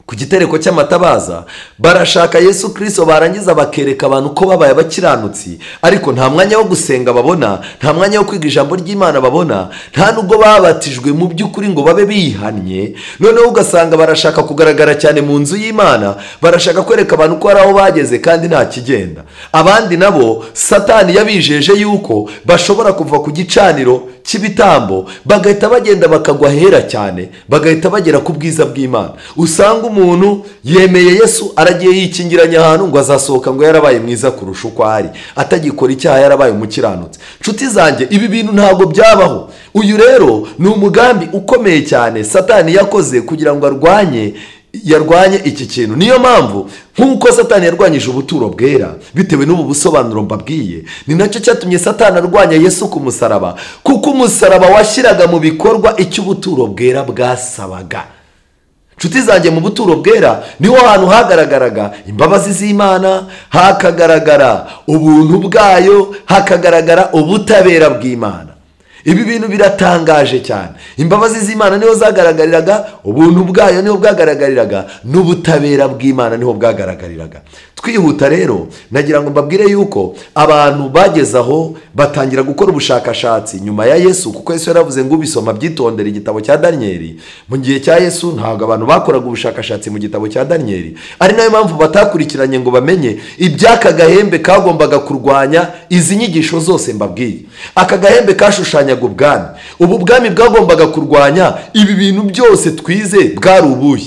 S1: ku gitereko cy'amatabaza, barashaka Yesu Kristo, barangiza bakereka abantu ko babaye abakiranutsi, ariko nta mwanya wo gusenga babona, nta mwanya wo kwiga ijambo ry'Imana babona, nta nubwo babatijwe mu by'ukuri ngo babe bihannye. Noneho ugasanga barashaka kugaragara cyane mu nzu y'Imana, barashaka kwereka abantu ko hari aho bageze kandi nta kigenda. Abandi nabo Satani yabijeje yuko bashobora kuva ku gicaniro cy'ibitambo bagahita bagenda bakagwa hera cyane, bagahita bagera ku bwiza bw'Imana. Usanga umuntu yemeye Yesu, aragiye yikingiranya ahantu ngo azasohoka ngo yarabaye mwiza kurusha uko ari, atagikora icyaha, yarabaye umukiranutsi. Nshuti zanjye, ibi bintu ntabwo byabaho. Uyu rero ni umugambi ukomeye cyane Satani yakoze kugira ngo yarwanye iki kintu. Niyo mpamvu nk'uko Satani yarwanyije ubuturo bwera bitewe n'ubu busobanuro mbabwiye, ni nacyo cyatumye Satani arwanya Yesu ku musaraba, kuko umusaraba washyiraga mu bikorwa icyo ubuturo bwera bwasabaga. Nshuti zanjye, mu buturo bwera niho hantu hagaragaraga imbabazi z'Imana, hakagaragara ubuntu bwayo, hakagaragara ubutabera bw'Imana. Ibi bintu biratangaje cyane. Imbabazi z'Imana niho zagaragariraga, ubuntu bwayo niho bwagaragariraga, n'ubutabera bw'Imana niho bwagaragariraga. Twihuta rero, nagira ngo mbabwire yuko abantu bageze aho batangira gukora ubushakashatsi nyuma ya Yesu, kuko Yesu yaravuze ngo ubisoma byitondere igitabo cya Daniyeli. Mu gihe cya Yesu ntabwo abantu bakoraga ubushakashatsi mu gitabo cya Daniyeli, ari nayo mpamvu batakurikiranye ngo bamenye iby'aka gahembe kagombaga kurwanya izi nyigisho zose mbabwiye. Aka gahembe kashushanyaga bwashushanyaga ubwami. Ubu bwami bwagombaga kurwanya ibi bintu byose twize bwari ubuhe?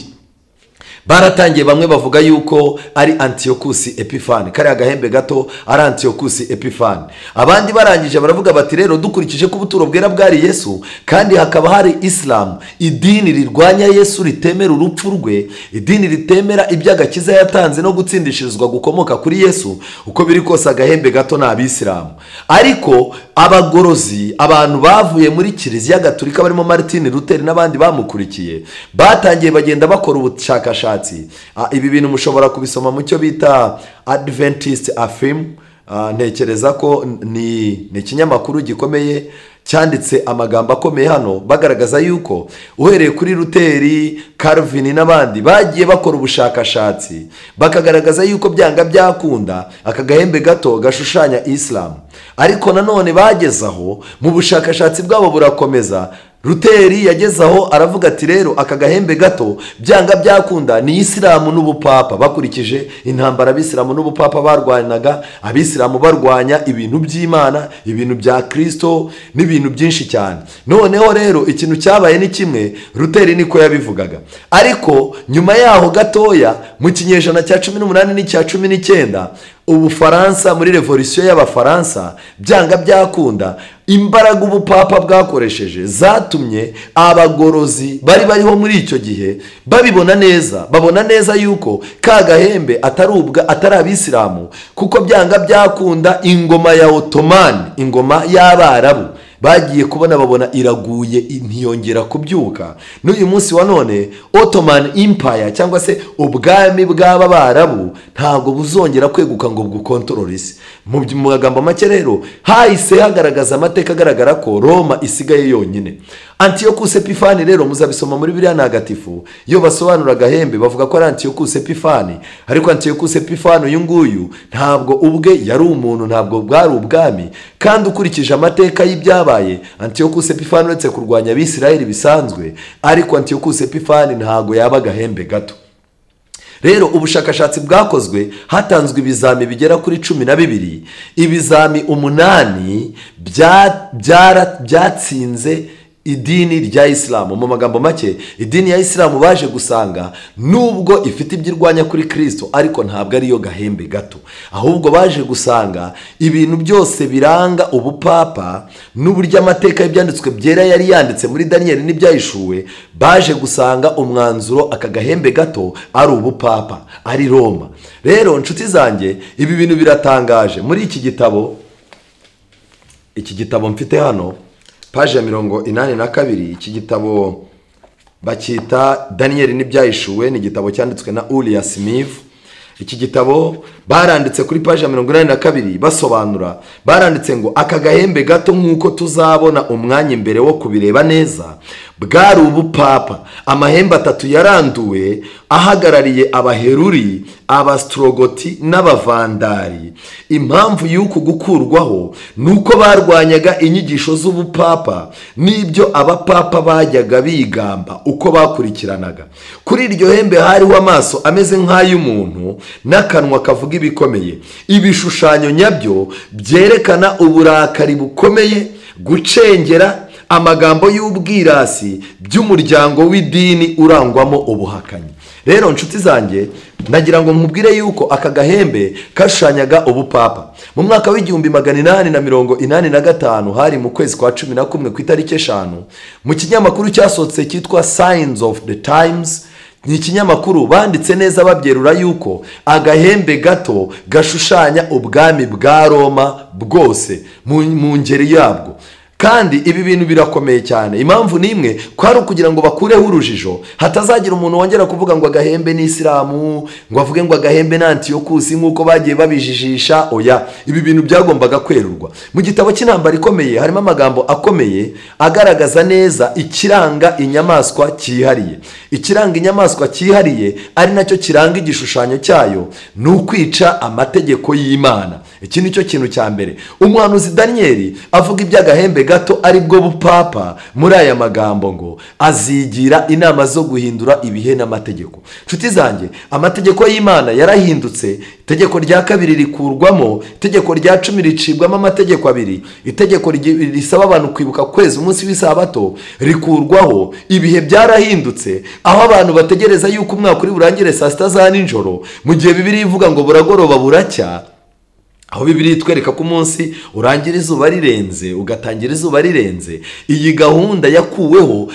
S1: Baratangiye bamwe bavuga yuko ari Antiochus Epiphanes, kariya gahembe gato ari Antiochus Epiphanes. Abandi barangije baravuga bati rero dukurikije ko ubuturo bwera bwari Yesu, kandi hakaba hari Islam, idini rirwanya Yesu, ritemera urupfu rwe, idini ritemera iby'agakiza yatanze no gutsindishirizwa gukomoka kuri Yesu, uko biri kose agahembe gato ni abisilamu. Ariko abagorozi, abantu bavuye muri Kiliziya Gatolika barimo Martin Luther n'abandi bamukurikiye, batangiye bagenda bakora ubushakashatsi. Ibi bintu mushobora kubisoma mu cyo bita Adventist Affirm. Ntekereza ko ni ikinyamakuru gikomeye cyanditse amagambo akomeye hano, bagaragaza yuko uhereye kuri Luther, Calvin n'abandi bagiye bakora ubushakashatsi bakagaragaza yuko byanga byakunda aka gahembe gato gashushanya Islam. Ariko nanone bageze aho mu bushakashatsi bwabo burakomeza, Luther yageze aho aravuga ati rero aka gahembe gato byanga byakunda ni Isilamu n'ubupapa. Bakurikije intambara abisilamu n'ubupapa barwanaga, abisilamu barwanya ibintu by'Imana, ibintu bya Kristo n'ibintu byinshi cyane. Noneho rero ikintu cyabaye ni kimwe, Luther niko yabivugaga. Ariko nyuma yaho gatoya mu kinyejana cya 18 n'icya 19, Ubufaransa muri revolution y'Abafaransa byanga byakunda imbaraga ubupapa bwakoresheje zatumye abagorozi bari bariho muri icyo gihe babibona neza, babona neza yuko ka gahembe atari abisilamu, kuko byanga byakunda ingoma ya Ottoman, ingoma y'Abarabu, bagiye kubona babona iraguye ntiyongera kubyuka. N'uyu munsi wa none Ottoman Empire cyangwa se ubwami bw'Abarabu ntabwo buzongera kweguka ngo bwukontorore isi. Mu magambo make rero hahise hagaragaza amateka agaragara ko Roma isigaye yonyine. Antiochus Epiphanes rero muzabisoma muri Bibiliya Ntagatifu, iyo basobanura agahembe bavuga ko ari Antiochus Epiphanes. Ariko Antiochus Epiphanes uyu nguyu ntabwo ubwe yari umuntu, ntabwo bwari ubwami. Kandi ukurikije amateka y'ibyabaye, Antiochus Epiphanes uretse kurwanya Abisirayeli bisanzwe, ariko Antiochus Epiphanes ntabwo yaba agahembe gato. Rero ubushakashatsi bwakozwe, hatanzwe ibizami bigera kuri 12, ibizami 8 byatsinze idini rya Isilamu. Mu magambo make, idini ya Isilamu baje gusanga nubwo ifite ibyirwanya kuri Kristo, ariko ntabwo ariyo gahembe gato. Ahubwo baje gusanga ibintu byose biranga ubupapa n'uburyo amateka y'ibyanditswe byera yari yanditse muri Daniel n'ibyahishuwe, baje gusanga umwanzuro aka gahembe gato ari ubupapa, ari Roma. Rero nshuti zanjye, ibi bintu biratangaje. Muri iki gitabo mfite hano, paje ya 82, iki gitabo bacyita Daniel n'ibyahishuwe, ni igitabo cyanditswe na Uriah Smith. Iki gitabo baranditse kuri paje ya 82 basobanura, baranditse ngo aka gahembe gato nk'uko tuzabona umwanya imbere wo kubireba neza, bwari ubupapa. Amahembe 3 yaranduwe ahagarariye Abaheruri, Abastrogoti n'Abavandari. Impamvu y'uku gukurwaho nuko barwanyaga inyigisho z'ubupapa n'ibyo abapapa bajyaga bigamba uko bakurikiranaga. Kuri iryo hembe hariho amaso ameze nk'ay'umuntu n'akanwa kavuga ibikomeye. Ibishushanyo nyabyo byerekana uburakari bukomeye, gucengera, amagambo y'ubwirasi by'umuryango w'idini urangwamo ubuhakanyi. Rero nshuti zanjye, nagira ngo nkubwire yuko aka gahembe kashushanyaga ubupapa. Mu mwaka w'1885, hari mu kwezi kwa 11 ku itariki 5, mu kinyamakuru cyasohotse cyitwa Signs of the Times, ni ikinyamakuru banditse neza babyerura yuko agahembe gato gashushanya ubwami bwa Roma bwose mu ngeri yabwo. Kandi ibi bintu birakomeye cyane. Impamvu nimwe kwari ukugira ngo bakureho urujijo, hatazagira umuntu wongera kuvuga ngo agahembe ni Isilamu, ngo avuge ngo agahembe ni Antiochus nk'uko bagiye babijijisha. Oya, ibi bintu byagombaga kwerurwa. Mu gitabo cy'intambara ikomeye harimo amagambo akomeye agaragaza neza ikiranga inyamaswa cyihariye. Ikiranga inyamaswa cyihariye ari nacyo kiranga igishushanyo cyayo ni ukwica amategeko y'Imana. Iki ni cyo kintu cya mbere. Umuhanuzi Daniyeli avuga iby'agahembe gato ari bwo bupapa muri aya magambo ngo azigira inama zo guhindura ibihe n'amategeko. Nshuti zanjye, amategeko y'Imana yarahindutse. Itegeko rya kabiri rikurwamo, itegeko rya 10 ricibwamo amategeko abiri, itegeko risaba abantu kwibuka kwezi umunsi w'isabato rikurwaho. Ibihe byarahindutse, aho abantu bategereza yuko umwaka uri burangire saa sita za nijoro, mu gihe Bibiliya ivuga ngo buragoroba buracya. Aho Bibiliya itwereka ko umunsi urangira izuba rirenze, ugatangira izuba rirenze. Iyi gahunda yakuweho,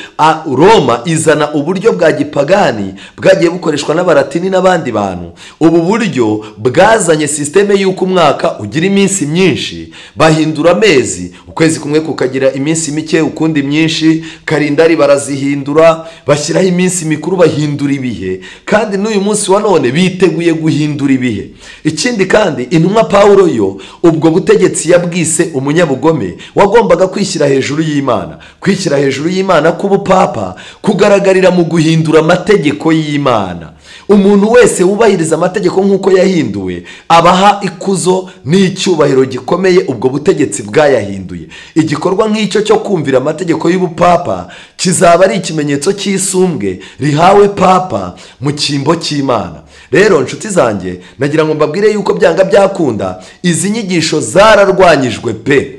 S1: Roma izana uburyo bwa gipagani bwagiye bukoreshwa n'abaratini n'abandi bantu. Ubu buryo bwazanye systeme y'uko umwaka ugira iminsi myinshi, bahindura amezi, ukwezi kumwe kukagira iminsi mike ukundi myinshi, kalendari barazihindura, bashyiraho iminsi mikuru, bahindura ibihe. Kandi n'uyu munsi wa none biteguye guhindura ibihe. Ikindi kandi, intumwa Pawulo yo ubwo butegetsi yabwise umunyabugome wagombaga kwishyira hejuru y'Imana. Kwishyira hejuru y'Imana k'ubupapa kugaragarira mu guhindura amategeko y'Imana. Umuntu wese wubahiriza amategeko nk'uko yahinduwe abaha ikuzo n'icyubahiro gikomeye ubwo butegetsi bwayahinduye. Igikorwa nk'icyo cyo kumvira amategeko y'ubupapa kizaba ari ikimenyetso cy'isumbwe rihawe papa mu cyimbo cy'Imana. Rero nshuti zanjye, nagira ngo mbabwire yuko byanga byakunda izi nyigisho zararwanyijwe pe.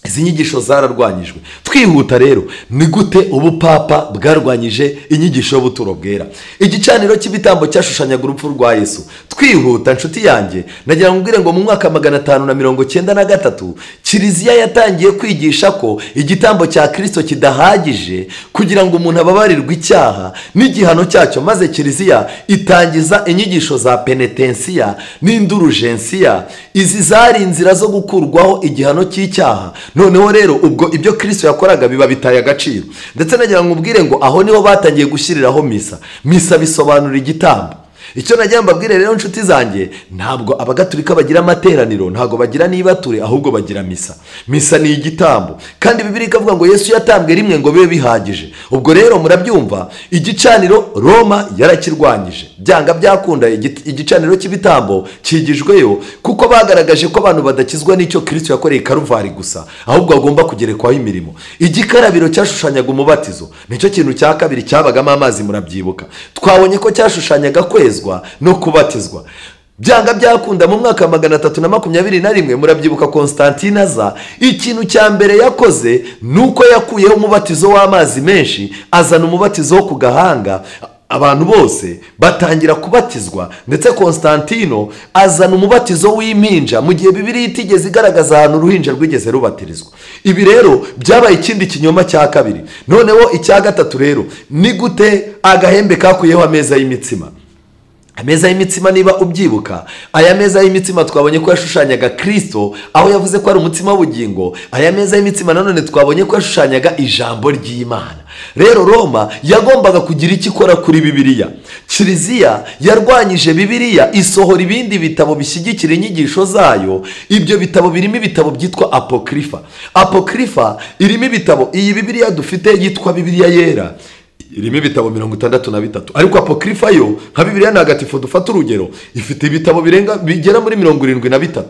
S1: Izi nyigisho zararwanyijwe. Twihuta rero, ni gute ubupapa bwarwanyije inyigisho y'ubuturo bwera? Igicaniro cy'ibitambo cyashushanyaga urupfu rwa Yesu. Twihuta nshuti yanjye, nagira ngo mbwire ngo mu mwaka 593 Kiliziya yatangiye kwigisha ko igitambo cya Kristo kidahagije kugira ngo umuntu ababarirwe icyaha n'igihano cyacyo, maze Kiliziya itangiza inyigisho za penetensiya n'indurugensiya. Izi zari inzira zo gukurwaho igihano cy'icyaha. Noneho rero ubwo ibyo Kristo yakoraga biba bitaye agaciro. Ndetse nagira ngo ubwire ngo aho niho batangiye gushyiriraho misa. Misa bisobanura igitambo. Icyo nagira mbabwire rero nshuti zanjye, ntabwo abagatulika bagira amateraniro, ntabwo bagira nibature, ahubwo bagira misa. Misa ni igitambo. Kandi Bibiliya ikavuga ngo Yesu yatambwe rimwe ngo bibe bihagije. Ubwo rero murabyumva, igicaniro Roma yarakirwanyije. Byanga byakunda igicaniro cy'ibitambo kigijweyo, kuko bagaragaje ko abantu badakizwa n'icyo Kristo yakoreye Karuvari gusa, ahubwo bagomba kugerekwaho imirimo. Igikarabiro cyashushanyaga umubatizo, nicyo kintu cya kabiri cyabagamo amazi, murabyibuka. Twabonye ko cyashushanyaga kwezwa no kubatizwa. Byanga byakunda mu mwaka 321 murabyibuka Constantine aza, ikintu cya mbere yakoze nuko yakuyeho umubatizo w'amazi menshi, azana umubatizo wo ku gahanga. Abantu bose batangira kubatizwa. Ndetse Constantino azana umubatizo w'impinja, mu gihe Bibiliya itigeze igaragaza ahantu uruhinja rwigeze rubatirizwa. Ibi rero byabaye ikindi kinyoma cya kabiri. Noneho icya gatatu rero, ni gute agahembe kakuyeho ameza y'imitsima? Ameza y'imitsima, niba ubyibuka, aya meza y'imitsima twabonye ko yashushanyaga Kristo, aho yavuze ko ari umutsima w'ubugingo. Aya meza y'imitsima nanone twabonye ko yashushanyaga ijambo ry'Imana. Rero Roma yagombaga kugira icyo ikora kuri Bibiliya. Kiliziya yarwanyije Bibiliya, isohora ibindi bitabo bishyigikira inyigisho zayo. Ibyo bitabo birimo ibitabo byitwa Apokrifa. Apokrifa irimo ibitabo, iyi Bibiliya dufite yitwa Bibiliya Yera irimo ibitabo 63, ariko Apokrifa yo nka Bibiliya Ntagatifu dufata urugero ifite ibitabo birenga bigera muri 73.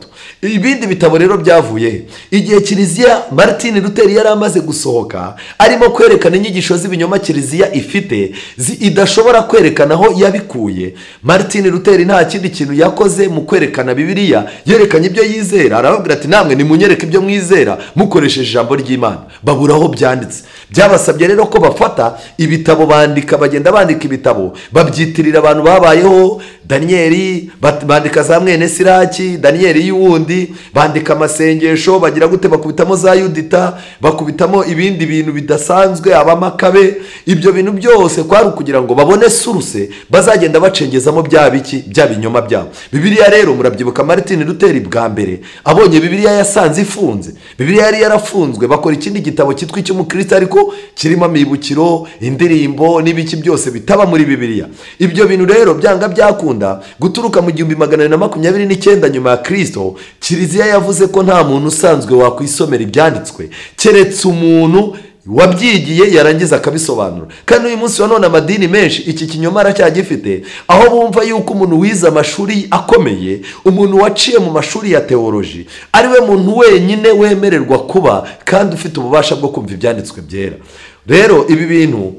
S1: Ibindi bitabo rero byavuye he? Igihe Kiliziya Martin Luther yari amaze gusohoka arimo kwerekana inyigisho z'ibinyoma Kiliziya ifite idashobora kwerekana aho yabikuye, Martin Luther nta kindi kintu yakoze mu kwerekana Bibiliya, yerekanye ibyo yizera. Arababwira ati namwe nimunyereke ibyo mwizera mukoresheje ijambo ry'Imana. Babura aho byanditse. Byabasabye rero ko bafata ibitabo bandika, bagenda bandika ibitabo babyitirira abantu babayeho. Daniyeli bandika za mwene Siraki, Daniyeli y'uwundi, bandika amasengesho, bagira gute, bakubitamo za Yudita, bakubitamo ibindi bintu bidasanzwe, abamakabe. Ibyo bintu byose kwari kugira ngo babone source bazagenda bacengezamo bya biki, bya binyoma byabo. Bibiliya rero murabyibuka Martin Luther bwa mbere abonye Bibiliya yasanze ifunze. Bibiliya yari yarafunzwe, bakora ikindi gitabo cyitwa icy'umukristo ariko kirimo amibukiro, indirimbo n'ibiki byose bitaba muri Bibiliya. Ibyo bintu rero byanga byakunda guturuka mu 1429 nyuma ya Kristo, Kiliziya yavuze ko nta muntu usanzwe wakwisomera ibyanditswe keretse umuntu wabyigiye yarangiza akabisobanura. Kandi uyu munsi wa none amadini menshi iki kinyoma aracyagifite, aho bumva yuko umuntu wize amashuri akomeye, umuntu waciye mu mashuri ya teoloji, ari we muntu wenyine wemererwa kuba kandi ufite ububasha bwo kumva ibyanditswe byera. Rero ibi bintu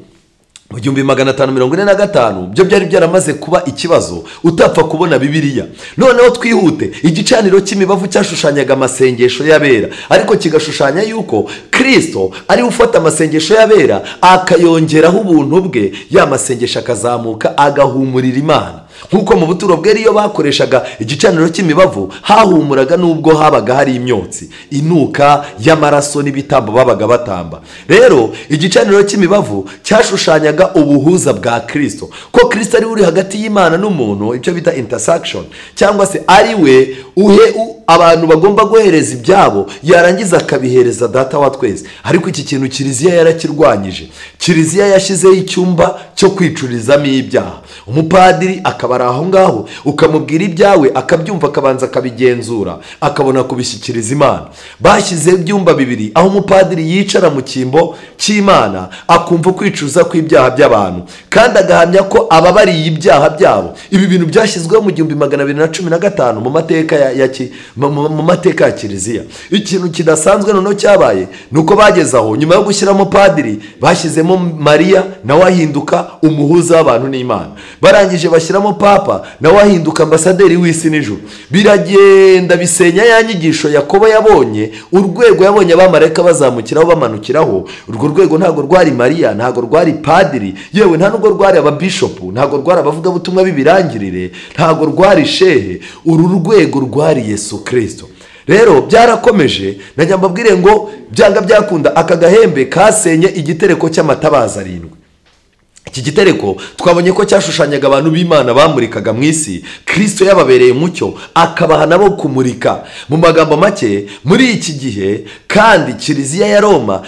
S1: mu 1545 byo byari byaramaze kuba ikibazo, utapfa kubona Bibiliya. Noneho twihute, igicaniro cy'imibavu cyashushanyaga amasengesho y'abera, ariko kigashushanya yuko Kristo ari ufata amasengesho y'abera akayongeraho ubuntu bwe, ya masengesho akazamuka agahumurira Imana. Nkuko mu buturo bwera iyo bakoreshaga igicaniro cy'imibavu hahumuraga nubwo habaga hari imyotsi inuka y'amaraso n'ibitambo babaga batamba. Rero igicaniro cy'imibavu cyashushanyaga ubuhuza bwa Kristo, ko Kristo ari uri hagati y'Imana n'umuntu, icyo bita intersection, cyangwa se ari we uhe abantu bagomba guhereza ibyabo yarangiza akabihereza Data wa twese. Ariko iki kintu Kiliziya yarakirwanyije. Kiliziya yashyizeho icyumba cyo kwicurizamo ibyaha, umupadiri akaba ari aho ngaho, ukamubwira ibyawe akabyumva, akabanza akabigenzura, akabona kubishyikiriza Imana. Bashyizeho ibyumba bibiri aho umupadiri yicara mu cyimbo cy'Imana akumva kwicuza kw'ibyaha by'abantu, kandi agahamya ko ababariye ibyaha byabo. Ibi bintu byashyizweho mu 1215 mu mateka mu mateka ya Kiliziya. Ikintu kidasanzwe noneho cyabaye nuko bageze aho nyuma yo gushyiramo padiri bashyizemo Mariya, nawe ahinduka umuhuza w'abantu n'Imana. Barangije bashyiramo Papa, nawe ahinduka ambasaderi w'isi n'ijuru. Biragenda bisenya ya nyigisho Yakobo yabonye, urwego yabonye abamarayika bazamukiraho bamanukiraho. Urwo rwego ntago rwari Mariya, ntago rwari padiri, yewe nta nubwo rwari ababishopu, ntago rwari abavugabutumwa b'ibirangirire, ntago rwari shehe. Uru rwego rwari Yesu Kristo. Rero byarakomeje, najya mbabwire ngo byanga byakunda aka gahembe kasenye igitereko cy'amatabaza arindwi. Iki gitereko twabonye ko cyashushanyaga abantu b'Imana bamurikaga mu isi, Kristo yababereye umucyo akabaha nabo kumurika. Mu magambo make, muri iki gihe kandi Kiliziya ya Roma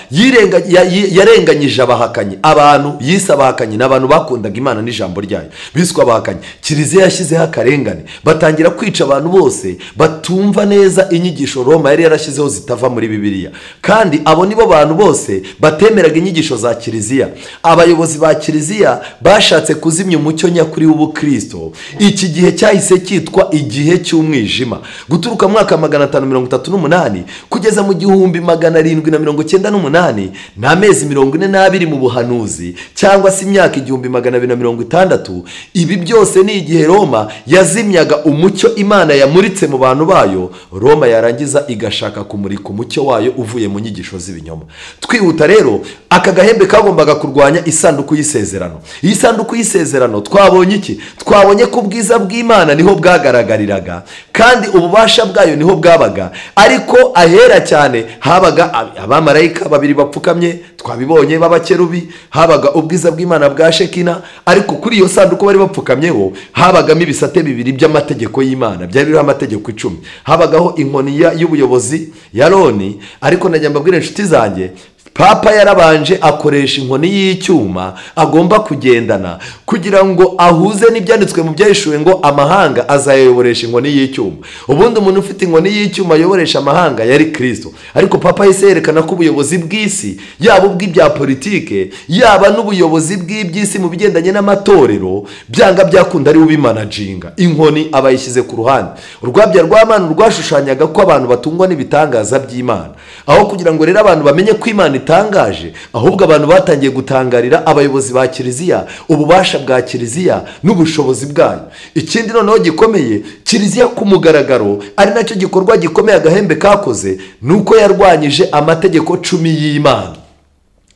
S1: yarenganyije abahakanyi, abantu yise abahakanyi n'abantu bakundaga Imana n'ijambo ryayo biswa abahakanyi. Kiliziya yashyizeho akarengane, batangira kwica abantu bose batumva neza inyigisho Roma yari yarashyizeho zitava muri Bibiliya. Kandi abo nibo bantu bose batemeraga inyigisho za Kiliziya. Abayobozi ba Kiliziya bashatse kuzimya umucyo nyakuri w'ubukristo. Iki gihe cyahise cyitwa igihe cy'umwijima, guturuka mu mwaka 538 kugeza mu 1798, n'amezi 42 mu buhanuzi, cyangwa se imyaka 1260. Ibi byose ni igihe Roma yazimyaga umucyo Imana yamuritse mu bantu bayo. Roma yarangiza igashaka kumurika umucyo wayo uvuye mu nyigisho z'ibinyoma. Twihuta rero, aka gahembe kagombaga kurwanya isanduku y'isezerano. Iyi sanduku y'isezerano twabonye iki? Twabonye ko ubwiza bw'Imana niho bwagaragariraga, kandi ububasha bwayo niho bwabaga. Ariko ahera cyane habaga abamarayika babiri bapfukamye, twabibonye b'abakerubi, habaga ubwiza bw'Imana bwa Shekina. Ariko kuri iyo sanduku bari bapfukamyeho habagamo ibisate bibiri by'amategeko y'Imana, byari biriho amategeko 10. Habagaho inkoni y'ubuyobozi ya Aroni. Ariko najya mbabwira inshuti zanjye, Papa yarabanje akoresha inkoni y'icyuma agomba kugendana kugira ngo ahuze n'ibyanditswe mu Byahishuwe ngo amahanga azayoboresha inkoni y'icyuma. Ubundi umuntu ufite inkoni y'icyuma ayoboresha amahanga yari Kristo. Ariko Papa yahise yerekana ko ubuyobozi bw'isi, yaba ubw'ibya politike, yaba n'ubuyobozi bw'iby'isi mu bigendanye n'amatorero, byanga byakunda ari ubimanaginga. Inkoni abayishyize ku ruhande. Urwabya rw'Imana rwashushanyaga ko abantu batungwa n'ibitangaza by'Imana. Aho kugira ngo rero abantu bamenye ko Imana itangaje, ahubwo abantu batangiye gutangarira abayobozi ba Kiliziya, ububasha bwa Kiliziya n'ubushobozi bwayo. Ikindi noneho gikomeye, Kiliziya ku mugaragaro, ari nacyo gikorwa gikomeye agahembe kakoze, nuko yarwanyije amategeko 10 y'Imana.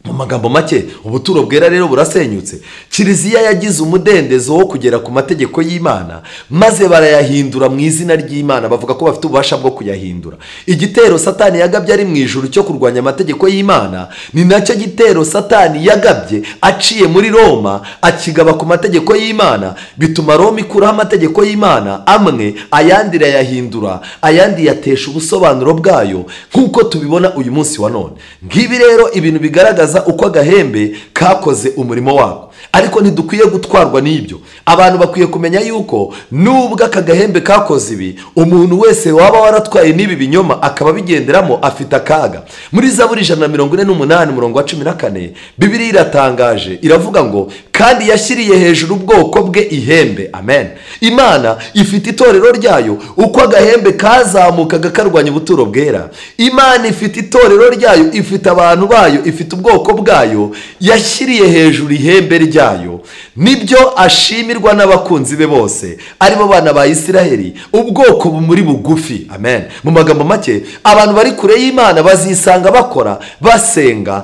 S1: Mu magambo make, ubuturo bwera rero burasenyutse. Kiliziya yagize umudendezo wo kugera ku mategeko y'Imana, maze barayahindura mu izina ry'Imana, bavuga ko bafite ububasha bwo kuyahindura. Igitero Satani yagabye ari mu ijuru cyo kurwanya amategeko y'Imana, ni nacyo gitero Satani yagabye aciye muri Roma, akigaba ku mategeko y'Imana, bituma Roma ikuraho amategeko y'Imana amwe, ayandi irayahindura, ayandi yatesha ubusobanuro bwayo, nk'uko tubibona uyu munsi wa none. Ngibi rero ibintu bigaragaza uko agahembe kakoze umurimo wako. Ariko ntidukwiye gutwarwa n'ibyo. Abantu bakwiye kumenya yuko nubwo aka gahembe kakoze ibi, umuntu wese waba waratwaye n'ibi binyoma akaba bigenderamo afite akaga. Muri Zaburi 148 umurongo wa 14, Bibiliya iratangaje iravuga ngo kandi yashyiriye hejuru ubwoko bwe ihembe. Amen. Imana ifite itorero ryayo. Uko agahembe kazamukaga karwanya ubuturo bwera, Imana ifite itorero ryayo, ifite abantu bayo, ifite ubwoko bwayo, yashyiriye hejuru ihembe ryayo. Nibyo ashimirwa n'abakunzi be bose, aribo bana ba Isiraheli, ubwoko bumuri bugufi. Amen. Mu magambo make, abantu bari kure y'Imana bazisanga bakora, basenga,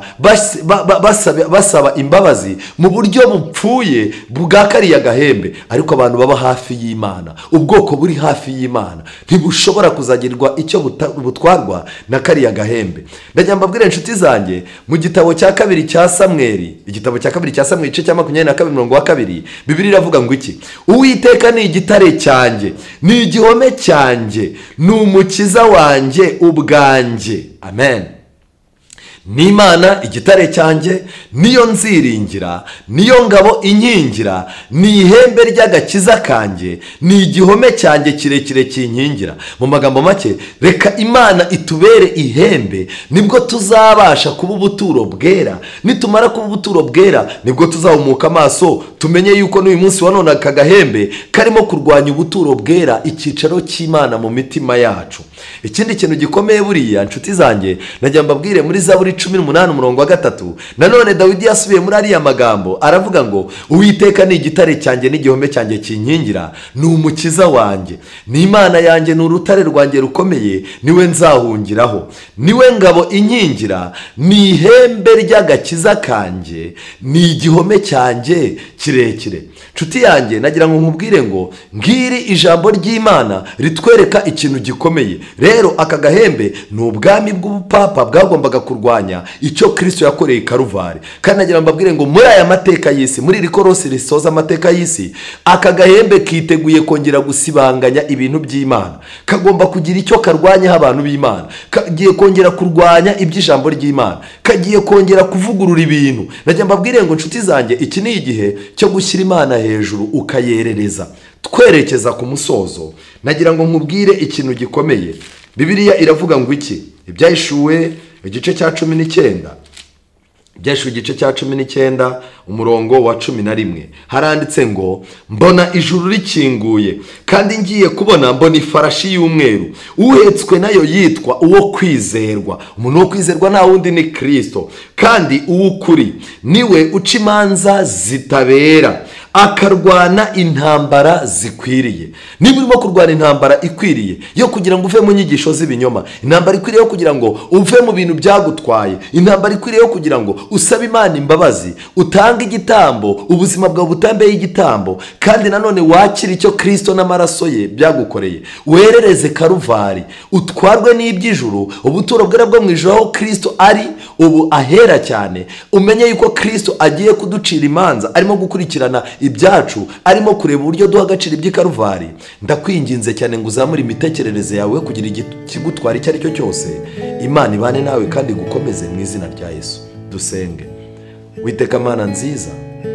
S1: basaba imbabazi mu buryo bupfuye bwa kariya gahembe. Ariko abantu baba hafi y'Imana, ubwoko buri hafi y'Imana, ntibushobora kuzagirwa icyo butwarwa na kariya gahembe. Ndagira mbabwire inshuti zanjye, mu gitabo cya kabiri cya Samweli, igitabo cya kabiri cya Samweli igice cya 22 umurongo wa 2, Bibiliya iravuga ngo iki: Uwiteka ni igitare cyanjye, ni igihome cyanjye, ni umukiza wanjye ubwanjye. Amen. N'Imana igitare cyanjye, niyo nziringira, niyo ngabo inkingira, ni ihembe ry'agakiza kanjye, ni igihome cyanjye kirekire kinkingira. Mu magambo make, reka Imana itubere ihembe, nibwo tuzabasha kuba ubuturo bwera. Nitumara kuba ubuturo bwera, nibwo tuzahumuka amaso tumenye yuko n'uyu munsi wa none aka gahembe karimo kurwanya ubuturo bwera, icyicaro cy'Imana mu mitima yacu. Ikindi kintu gikomeye buriya nshuti zanjye, najya mbabwire muri Zaburi 18 umurongo wa 3, nanone Dawidi yasubiye muri ariya magambo aravuga ngo Uwiteka ni igitare cyanjye n'igihome cyanjye kinkingira, ni umukiza wanjye, ni Imana yanjye, ni urutare rwanjye rukomeye, niwe nzahungiraho, niwe ngabo inkingira, ni ihembe ry'agakiza kanjye, ni igihome cyanjye kirekire. Nshuti yanjye, nagira ngo nkubwire ngo ngiri ijambo ry'Imana ritwereka ikintu gikomeye. Rero aka gahembe ni ubwami bw'ubupapa bwagombaga kurwanya icyo Kristo yakoreye Karuvari. Kandi nagira mbabwire ngo muri aya mateka y'isi, muri iri korosi risoza amateka y'isi, aka gahembe kiteguye kongera gusibanganya ibintu by'Imana. Kagomba kugira icyo karwanyaho abantu b'Imana, kagiye kongera kurwanya iby'ijambo ry'Imana, kagiye kongera kuvugurura ibintu. Nagira mbabwire ngo nshuti zanjye, iki ni igihe cyo gushyira Imana hejuru ukayerereza. Twerekeza ku musozo, nagira ngo nkubwire ikintu gikomeye. Bibiliya iravuga ngo iki? Ibyahishuwe igice cya 19, Ibyahishuwe igice cya 19 umurongo wa 11, haranditse ngo mbona ijuru rikinguye, kandi ngiye kubona mbona ifarashi y'umweru, uhetswe nayo yitwa uwo kwizerwa. Umuntu wo kwizerwa nta wundi ni Kristo, kandi uw'ukuri, niwe uca imanza zitabera, akarwana intambara zikwiriye. Niba urimo kurwana intambara ikwiriye yo kugira ngo uve mu nyigisho z'ibinyoma, intambara ikwiriye yo kugira ngo uve mu bintu byagutwaye, intambara ikwiriye yo kugira ngo usabe Imana imbabazi, utange igitambo, ubuzima bwawe butambe igitambo, kandi nanone wakire icyo Kristo n'amaraso ye byagukoreye, werereze Karuvari, utwarwe n'iby'ijuru, ubuturo bwera bwo mu ijuru aho Kristo ari ubu ahera cyane. Umenye yuko Kristo agiye kuducira imanza, arimo gukurikirana ibyacu, arimo kureba uburyo duha agaciro iby'Ikaruvari. Ndakwinginze cyane ngo uzamure imitekerereze yawe kugira ikigutwara icyo ari cyo cyose. Imana ibane nawe kandi gukomeze mu izina rya Yesu. Dusenge. Witeka Mana nziza,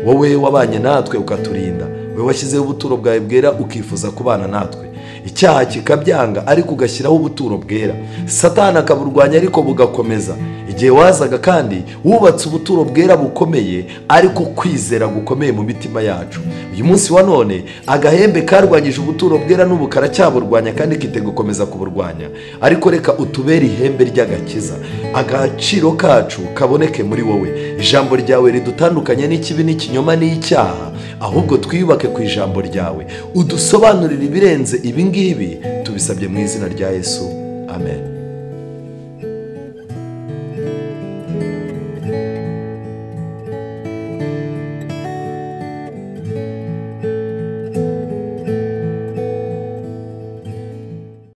S1: wowe wabanye natwe ukaturinda, wowe washyizeho ubuturo bwawe bwera ukifuza kubana natwe, icyaha kikabyanga ariko ugashyiraho ubuturo bwera, Satani akaburwanya ariko bugakomeza. Igihe wazaga kandi wubatse ubuturo bwera bukomeye, ariko kwizera gukomeye mu mitima yacu. Uyu munsi wa none agahembe karwanyije ubuturo bwera n'ubu karacyaburwanya kandi kitego gukomeza kuburwanya, ariko reka utubere ihembe ry'agakiza, agaciro kacu kaboneke muri wowe. Ijambo ryawe ridutandukanye n'ikibi n'ikinyoma n'icyaha, ahubwo twiyubake ku ijambo ryawe, udusobanurire ibirenze ibi ngibi. Tubisabye mu izina rya Yesu, amen.